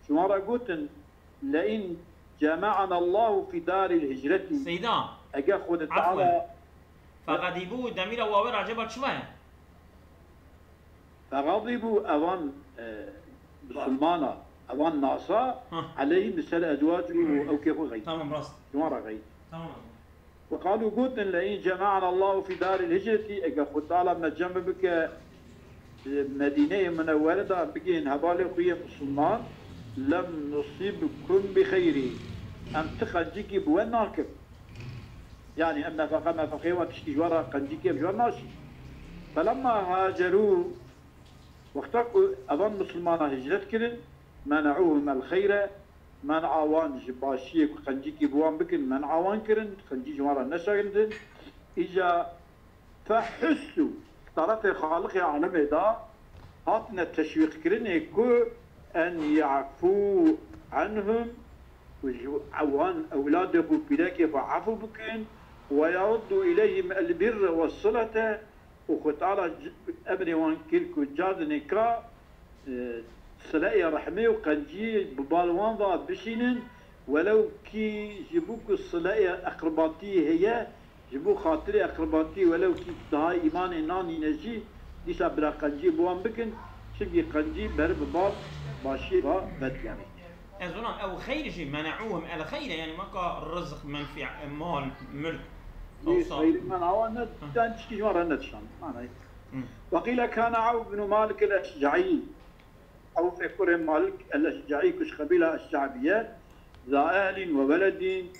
ji wan re gotin, Le'in cemaanallahu fî daril hicretî. Seyda, Eger Xwedê Teala Fegadîbû, demîra wawê re acaba çi ve? Fegadîbû, evan, e, misilmana, evan nasa, Hı. Eleyhîm li ser ezwacihîm û ew kê xwe xeyît. Tamam, rast. Ji wan re xeyît. Tamam. Ve qalû, gotin, le in cema'ana Allahu fî daril hicretî, eger Xwedê Teala me cem bike, e, Medîneyê Munewwere de bigihên hevalê xwe yê misilman, lem nusîbkum bi xeyrî. Em ti qencikî bi we nakin. Yanî em nefeqe mefeqê wan tiştî ji wan re qencikê em ji wan naşîn. Felemma hacerû, wexta ku evan misilmana hicret kirin, men'ûhum el xeyre, men'a wan ji başiyê ku qencikî bi wan bikin, men'a wan kirin, qencî ji wan re neşandin. Îca fehussu, terefê Xaliqê alemê de hatine teşwîqkirinê ku en ya'fû anhum, ku ji wan ewladê xwe, pîrekê xwe efû bikin, we yaruddu ileyhim el birre ve silete, û Xwe Teala c-, emrê wan kir ku cardinê ka, e, sileyê rehmê û qenciyê bi bal wan ve bişînin, welew kî ji bo ku sileyê eqribatiyê heye, ji bo xatirê eqribatiyê welew kî daha îmanê nanîne jî, dîsa bira qenciyê bi wan bikin, çimkî qencî ber bi bal başiyê ve vedigerîne. Ez ona ew xeyr jî, men'ûhum el xeyre, yani weka rizq, menfi'a, mal, mulk. Lê Ewsa. Xeyrî men awa ne, yani tiştî ji wan re nedişand. Manayê. Hı. Ve qîle kana Awf bin Malik el-Eşcaî. Awfê kurê Malik el-Eşcaî ku ji qebîla Eşcabiye, za ehlin ve weledin,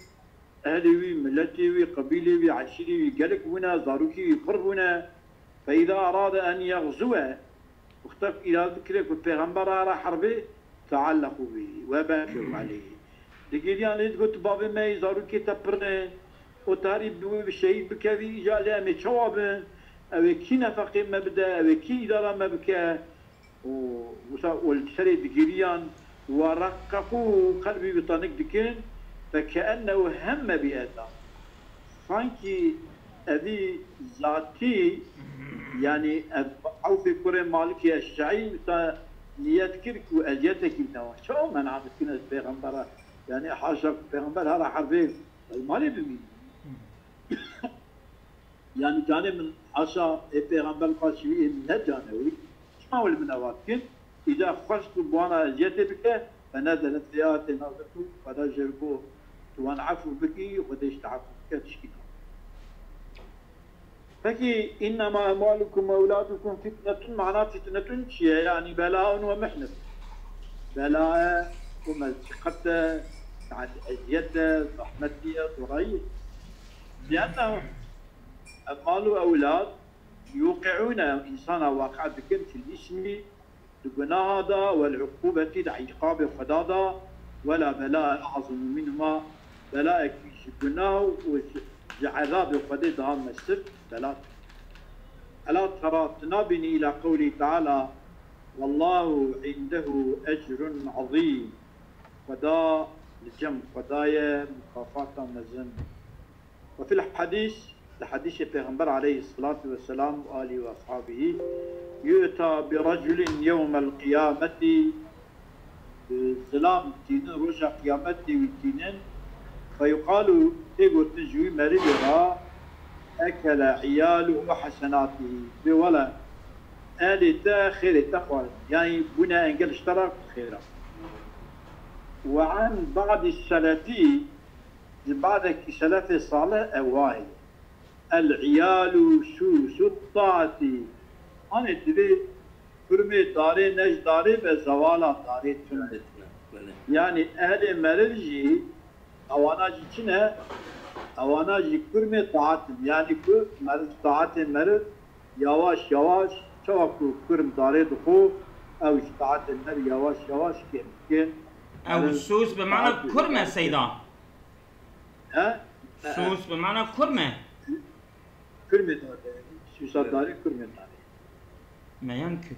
ehlê wî, miletê wî, qebîlê wî, eşîrê wî gelek bûne, zarokî wî pir bûne. Fe îza erade en yexzuwe, wexta ku îrade dikire ku pêxember ara herbê, tealleqû bî, we beqew aleyhî. Digiriyan lê digot, bavê me yê zarokê te pir ne, û te herî bi wê şehîd bikevî, îca lê em ê çawa bin? Ew ê kî nefeqê me bide, ew ê kî îdara me bike? Û wisa û li serê digiriyan, we reqqeqû, qelbî wî tanik dikin, fekeennehu hemme bi eza. Sankî evî zatî, yanî ev Ewfê kurê Malikê Eşcaî wisa niyet kir ku eziyetekî bide wan. Çawa mena dikin ez pêxembera, yanî haşa ku pêxember hera herbê ez malê bimînim. Yanî canê min haşa ê pêxember paşî wî ê min ne canê wî. Çima wî li min eva dikin? Îca xwest û bi wana eziyetê bike, fe nezelet vê ayetê nazil bû, Xweda jê bo tu wan efû bikî, Xwedê ji te efû bike, tişkî nabe. Pekî, innema emwalukum ve ewladukum fitnetun, mana fitnetun çi ye? Yanî belaun ve mihnet. Bela ye û meşqet e, yani eziyet e, zehmet e, zorayî ye. Liennehu emmal û ewlad yuqi'ûne, însana waqe dikin fil îsmi, di gunaha de, wel uqûbetî, di îqabê Xweda de, wela belae e'zamu minhuma, belaekî ji gunah û ji, ji ezabê Xwedê daha mestir bela. Ela tera, tu nabînî îla qewlî teala, wallahu indehu ecrun azîm. Xweda, li cem Xweda ye mukafata mezin. Ve fil hadîs, li hadîsê Pêxember aleyhisselatu vesselam û alî ve ashabî, yu'ta bi reculin yewmel qiyameti, bi zilam tînin, roja qiyametê wî tînin, fe yuqalu, tê gotin ji wî merivê re, ekele iyaluhu hesenatihî, bê wele, ehlê te xêrê te xwarin, yanî bûne engel ji te re xêra. Ve an ba'dî selefî, Ji badekî selefê salih ew wayê. El iyalu sûsu taatî. Hanê divê kurmê darê ne ji darê be zewala darê tune. Yanî ehlê meriv jî ewana jî çi ne? Ewana jî kurmê taat in. Yanî ku meriv taatê meriv yawaş yawaş çawa ku kurm darê dixwe ew ji taatê meriv yawaş yawaş kêm dikin. Ew sûs bi mana kurm e seyda. He? Sûs bi mana kurm e. Kurmê darê. Sûsa darê kurmê darê. Me yan ku.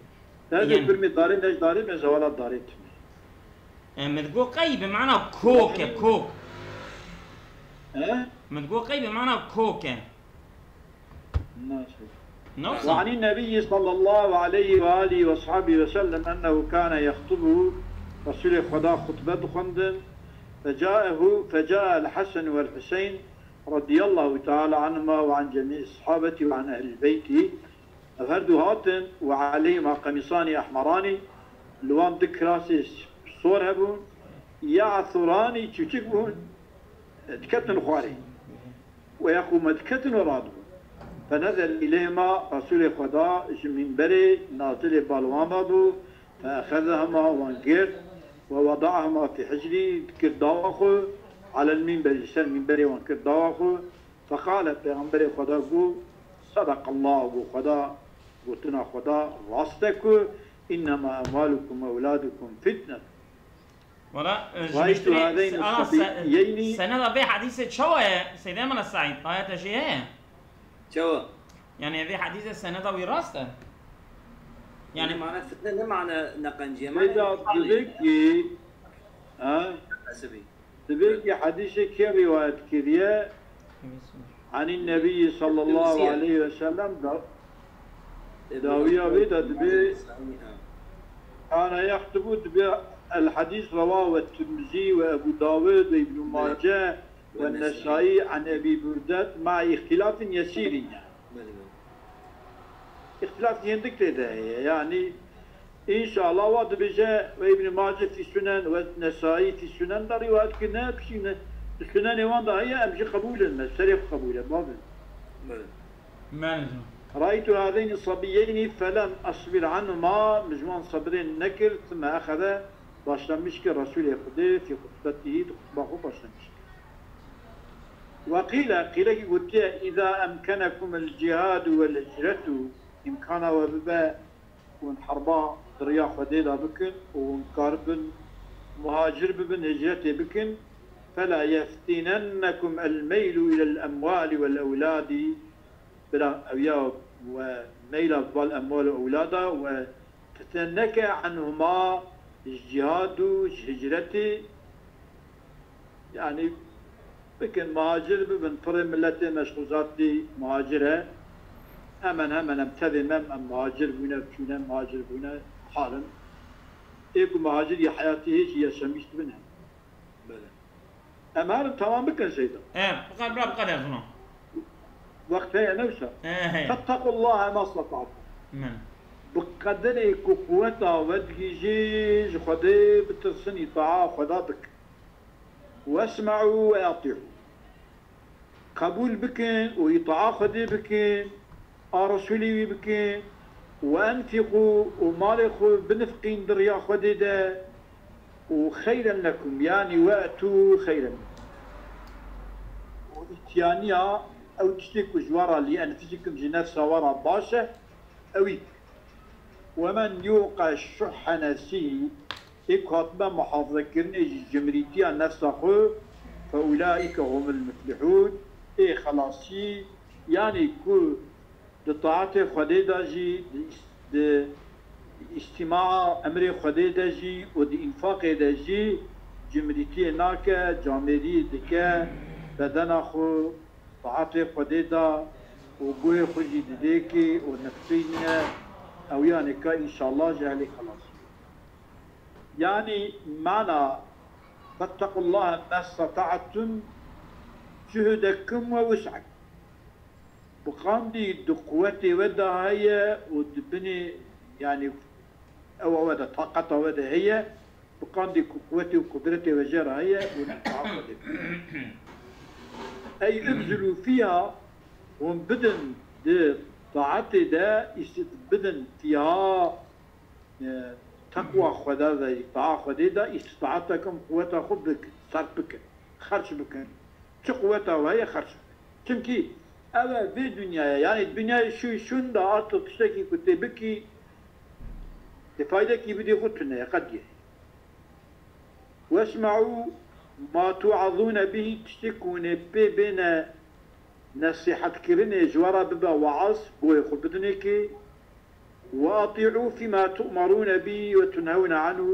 Te de kurmê darê ne ji darê me zewala darê tune. E, min digot qey bi mana kok e, kok. He? Min digot qey bi mana kok e. Nasıl? Nasıl? وعن النبي صلى الله عليه وآله وصحبه وسلم أنه كان يخطب. Resulê Xweda xutbe dixwendin. فجاءه، فجاء الحسن والحسين. رضي الله تعالى عنهما وعن جميع الصحابة وعن أهل بيته. Ev her du hatin, وعليهما قميصان أحمران, li wan du kirasê sor hebûn, يعثران, çûçik bûn, diketin xwarê. Ve yaqû me diketin û radibûn. فنزل إليهما, Resûlê Xweda ji mînberê nazilê bal wan ve bû, فأخذهما, wan girt, ووضعهما في حجره, kir dawa xwe, على المنبر, li ser mînberê wan kir dawa xwe, فقال, Pêxemberê Xweda got, صدق الله, got Xweda, gotina Xweda rast e ku, إنما أموالكم وأولادكم فتنة. Wala, e, ji رأيت miştirî هذين se-, aha, se-, الصبيين. Seneda vê hedîsê çawa ye? Seydê Mela Seîd, aya te jê heye? Çawa? Yani vê hedîsê seneda wî rast e? Yani Yani mane fitne ne mane neqenciye, mane Seyda, ihale. Divê ki, ha? Esibî. Divê ki hedîsê kê rîwayet kiriye? عن النبي صلى الله عليه وسلم da, dawiya vê de dibê, kana yaxtibû dibê الحديث رواه الترمذي وأبو داود وابن ماجه والنسائي عن أبي بردة مع اختلاف يسير, yani. Îxtilaf hindik tê de heye, yani. Înşallah wa dibêje ve Îbn Mace fî Sunen ve Nesayî fî Sunen de rîwayet kirine, pişîne di Sunenê wan de heye, em jî qebûl in, me serê xwe qebûl e, bavê. Belê. Belê. رأيت هذين الصبيين فلم أصبر عنهما, min ji wan sebrê nekir, ثم أخذ, başlamiş kir Resûlê Xwedê, fî xutbetihî, di xutba xwe başlamiş kir. وقيل, qîlekî gotiye, إذا أمكنكم الجهاد والهجرة, îmkana we bibe, hûn herba di riya Xwedê de bikin û hûn karibin muhacir bibin, hicretê bikin, فلا يفتننكم الميل إلى الأموال والأولاد, bila ew ya we meyla bi bal emwal û ewlada we fitne neke, عنهما, ji cihad û ji hicretê, yani bikin muhacir bibin, pirê miletê me ji xwe zatî muhacir e. Hemen hemen em tevê me, em muhacir bûne, çûne, muhacir bûne, halin. Ê ku muhacir ya heyatî hêj yaşamış dibin hemen. Belê. Em herin tamam bikin Seyda. E, bu kadar, bu kadar bunu. Wext heye ne wisa? E, heye. فاتقوا الله ما استطعتم. Men. Bi qederê ku quweta we digihîjî ji Xwedê bitirsin, îtaa Xweda bikin. واسمعوا وأطيعوا. Qebûl bikin û îtaa Xwedê bikin, a Resûlê wî bikin, وأنفقوا, û malê xwe binifiqîn di riya Xwedê de, û خيرا لكم, yanî وأتوا خيرا لكم. Û îtiyaniya ew tiştê ku ji we re, لأنفسكم, ji nefsa we re baş e, ewî. ومن يوق شح نفسه, ê ku hatime muhafazekirinê ji cimrîtiya nefsa xwe, فأولئك هم المفلحون, ê xelasî, yanî ku di taetê Xwedê de jî, di îs-, di îstîmaa emrê Xwedê de jî û di înfaqê de jî cimrîtiyê nake, camêrî dike, bedena xwe taetê Xwedê de û guhê xwe jî didê kê û nifqîne, ew yanê ka înşallah ji ehlê xelasî. Yanî mana فاتقوا الله ما استطعتم جهدكم ووسعكم. Bi qandî di quwetê we de heye û di binê, yanî ewa we de, taqeta we de heye, bi qandî ku quwetê û qudretê we jê re heye, hûn îtaa Xwedê bikin. Ey ibzulu fîha, hûn bidin di taetê de, îst-, bidin fîha, e, teqwa Xweda ve, îtaa Xwedê de, îstitaetekum, quweta xwe bikin, serf bikin, xerç bikin. Çi quweta we heye, xerç bikin. Çimkî ev e vê dinyayê, yanî dinyayê şû şûn de artık tiştekî ku tê bikî, tê faydekî bidî xwe tune ye, qediyê. واسمعوا ما توعظون به, tiştê ku hûn ê pê bêne nesîhetkirinê, ji we re bibe weaz, guhê xwe bidinê kê. وأطيعوا فيما تؤمرون به وتنهون عنه,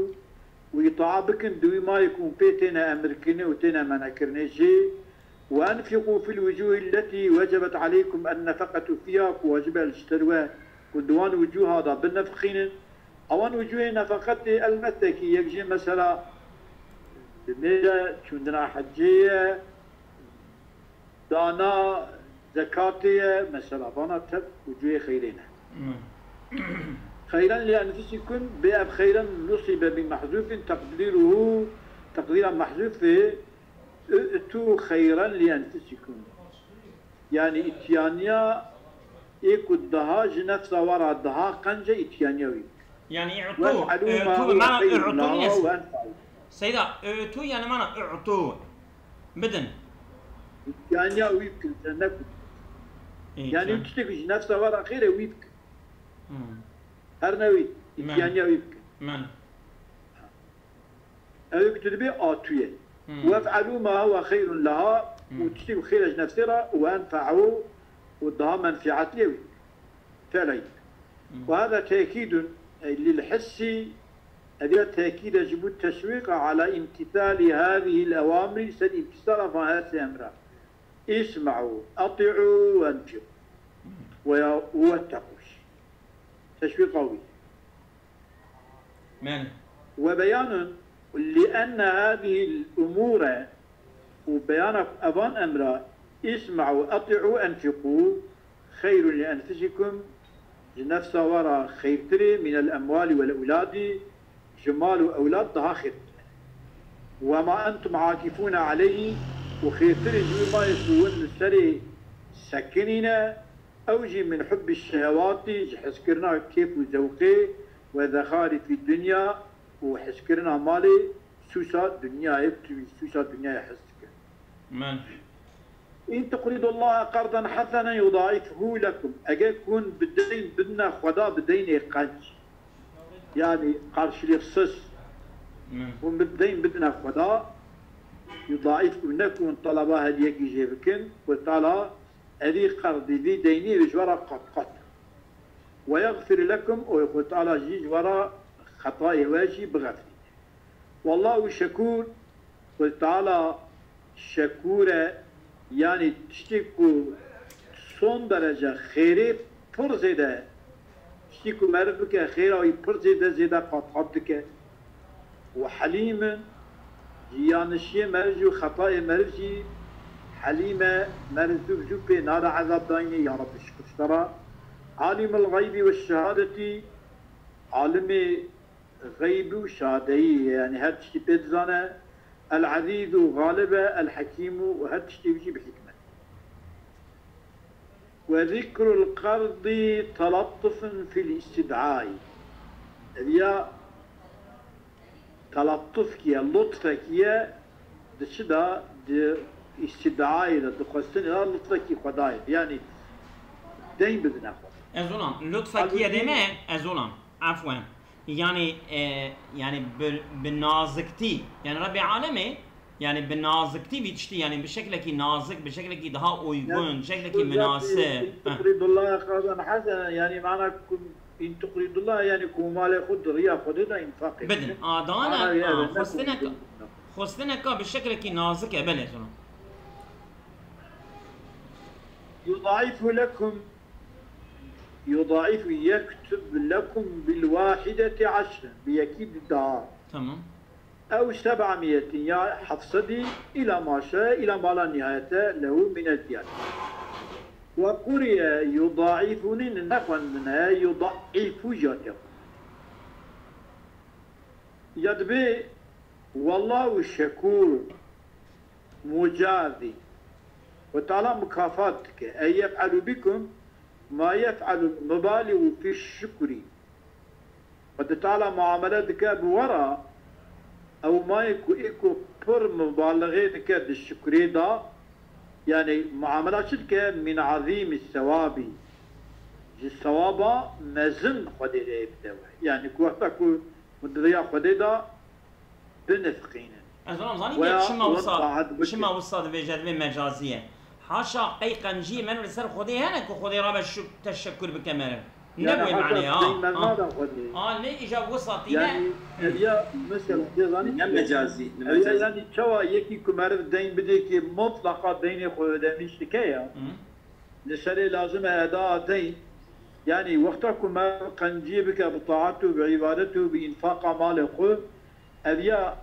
û îtaa bikin di wî mayê ku hûn pê têne emirkirinê û têne menekirinê jê. وأنفقوا في الوجوه التي وجبت عليكم النفقة فيها, ku wacib e li ser we ku di wan wicûha de binefqînin. Ewan wicûhê nefeqetê elbette ki yek jê mesela bi mêre çûndina hecê ye, Dana zekatê ye, mesela, vana tev û cuyê xeyrê ne. Xeyren li enfisikum, bê ev xeyren nusibe bi mehzûfin teqdîruhu, teqdîra mehzûfê, u'tu xeyren li enfisikum. Yani îtiyaniya ê ku daha ji nefsa we re daha qenc e, îtiyaniya wî bike. Yani i'tu, Wef'alû ma i'tu bi huwe mana xeyrun i'tu laha niyes. Ve enfa'u. Seyda, i'tu yani mana i'tu. Bidin. Îtiyaniya wî bikin, sen nekun. Yani tiştek ji nefsa we re xêr e, wî bikin. Hmm. Her ne wî, Men. Îtiyaniya wî bikin. Men. Ew ê ku tu dibê atû ye. Hmm. Wef'alû ma huwa xeyrun leha, Hmm. û tiştê ku xêr e ji nefsê re, û enfa'u, û daha menfîetli ye wî. Fela yî. Hmm. Û hada tekîdun, ey, lil hissî, ev ya tekîd e ji bo teşwîqa ala îmtîsalî hâzihil ewamrî, ser îmtîsala van her sê emra. Îsme'û, eti'û, wenfiqû. Hmm. Veya, wettaqû. Teşwîqa wî. Men. Ve beyanun li enne hâzihil umûre, û beyana ku evan emra, îsme'û, eti'û, enfiqû, xeyrun li enfisikum, ji nefsa we re xeyrtir e, minel emwalî vel ewladî, ji mal û ewlad daha xêrtir e. Ve ma entum akifûne aleyhî, û xêrtir e ji wî mayê ku hûn li serê sekinîne, Ew jî min hubbî şehewatî, ji hezkirina kêf û zewqê, we zexarîfî dinya, û hezkirina malê, sûsa dinyayê, tu jî sûsa dinyayê hez dike. Men. In tuqridullaha qardan hesenen yudaifhu lekum. Eger ku hûn bi deyn bidine Xweda bi deynê qenc, yani karşılıksız, Men. hûn bi deyn bidine Xweda, yudaifhu, ne ku hûn talaba hediyekî jê bikin, Xwedê Teala Evî qerdî, vî deynî ji we re qat qat. Ve yexfir lekum, û Xwedê Teala jî ji we re xetayê we jî bixefrîne. Wallahu şekûr, Xwedê Teala şekûr e, yanî tiştê ku son derece xêrê pir zêde, tiştê ku meriv bike xêra wî pir zêde, zêde qat qat dike. Û helîm in, ji yanişiyê meriv jî û xetayê meriv jî helîm e, meriv zû bi zû pê nade ezab dayînê, ya Rabbi şikir ji te re. Alimul xeybî ve şehadetî, alimê xeybî û şadeyî ye, yanî her tiştî pê dizane. El ezîz û xalib e, el hekîm û her tiştî jî bi hikmet. Ve zikrul qerdî talattufun fil istid'ayî. Ev ya talattufkî ye, lutfekî ye, di çi de, di istid'ayê de, di xwestinê de lutfekî Xwedayê. Yanî deyn bidine Xwedê. Ez onam, lutfekî ye Halbûkî deme, ez onam. Efwen. Yani, e, yani bi, bi naziktî. Yani Rebî Alemê, yani bi naziktî vî tiştî, yani bi şeklekî nazik, bi şeklekî daha uygun, şeklekî münasib. Tuqridullaha qardan hasena, yani mana ku in tuqridullah, yani ku malê xwe di riya Xwedê de infaqê bidin. Adana, xwestineka, xwestineka bi şeklekî nazik e, belê zona. Yudaifu lekum Yudaifu yektub lekum bil wahideti aşren. Bi yekî di daha. Tamam. Ew seb'a miyetin ya heft sedî ila ma şe, ila ma la nihayete lehu mine ziyade. Ve quriye yudaifuni nexwendine yudaifu jatiye. Ya dibê wallahu şekur. Mucazî. Xwedê Teala mukafat dike. Ey yef'elu bikum ma yef'elu mubalîgu fî şukrî. Xwedê Teala muamele dike bi we re, ew mayê ku ê ku pir mubalixê dike di şukrê de, yanî muamela çi dike? Min azîmî sewabî. Ji sewaba mezin Xwedê dê bide we. Yanî ku wexta ku hûn di riya Xwedê de, binifqînin. Ez wan zanî Veya çima wisa, çima wisa dibêje, dibê mecazî ye. Haşa qey qenciyê meriv li ser Xwedê hene ku Xwedê rabe şuk-, teşekkur bike meriv. Ne bu manê ha. Deyn meriv nada Xwedê. Ha, ne îja wisa tîne. Yani, ev ya mesela, zanî ne mecazî, ne mecazî. Yani çawa yekî ku meriv deyn bidê ki mutlaqa deynê xwe ödemiş dike ya. Hı. Li serê lazim e eda deyn. Yani wexta ku meriv qenciyê bike bi taat û bi îbadet û bi înfaqa malê xwe, ev ya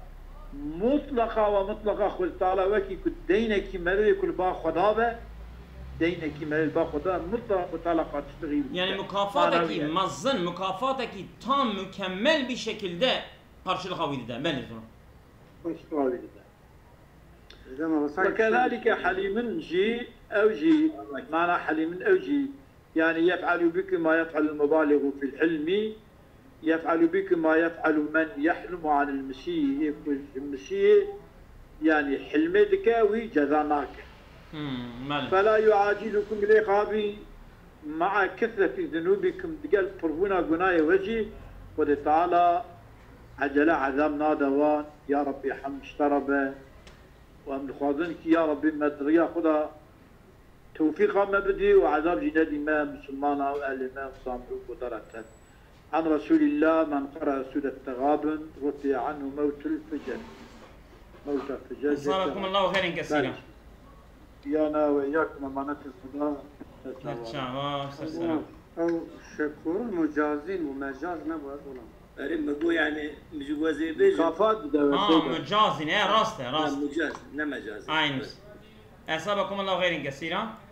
Mutlaqa ve mutlaqa Xwedê Teala wekî ku deynekî merivê ku li ba Xweda be, deynekî merivê li ba Xweda, mutlaqa Xwedê Teala qatiştirî. Yani mukafatekî mezin, mukafatekî tam mükemmel bir şekilde karşılık wî dide. Belê zor. Xwedê Teala wî dide. Ve kedalike Helîmin jî, ew jî, mana Helîmin ew jî, yani yef'alu bikum ma yef'alu mubaligu fil hilmi, yef'alu bikum ma yef'alu men yehlumu anil misî, ê ku ji misiyê, yani hilmê dike, wî ceza nake. Hmm, belê. Fela yuacilukum bil iqabi ma'a kesreti zunubikum, digel pirbûna gunahê we jî Xwedê Teala ecele ezab nade wan. Ya Rabbî, hemd ji te re be. Û em dixwazin ki ya Rabbî me di riya xwe de tewfîqa me bidî û ezab jî nedî me, misilmana û ehlê me, misilman û godarete. An Resulillah, men qara Sûret Tegabun, rufi'a anhu mewtul ficer. Mewta ficer. Jazakumullahu xeyran kesîra. Yana ve yakum emanetil Xuda. Çava, ser sera. Ew şekurun mucazin û mecaz ne bu olam. Erê, mi got yani, mi ji wezê bêjim. Mukafat dide ve Ha, şey de. Mucazî ne, rast e, rast. Mecaz, ne mecaz. Aynı. Esabakumullahu xeyran kesîra.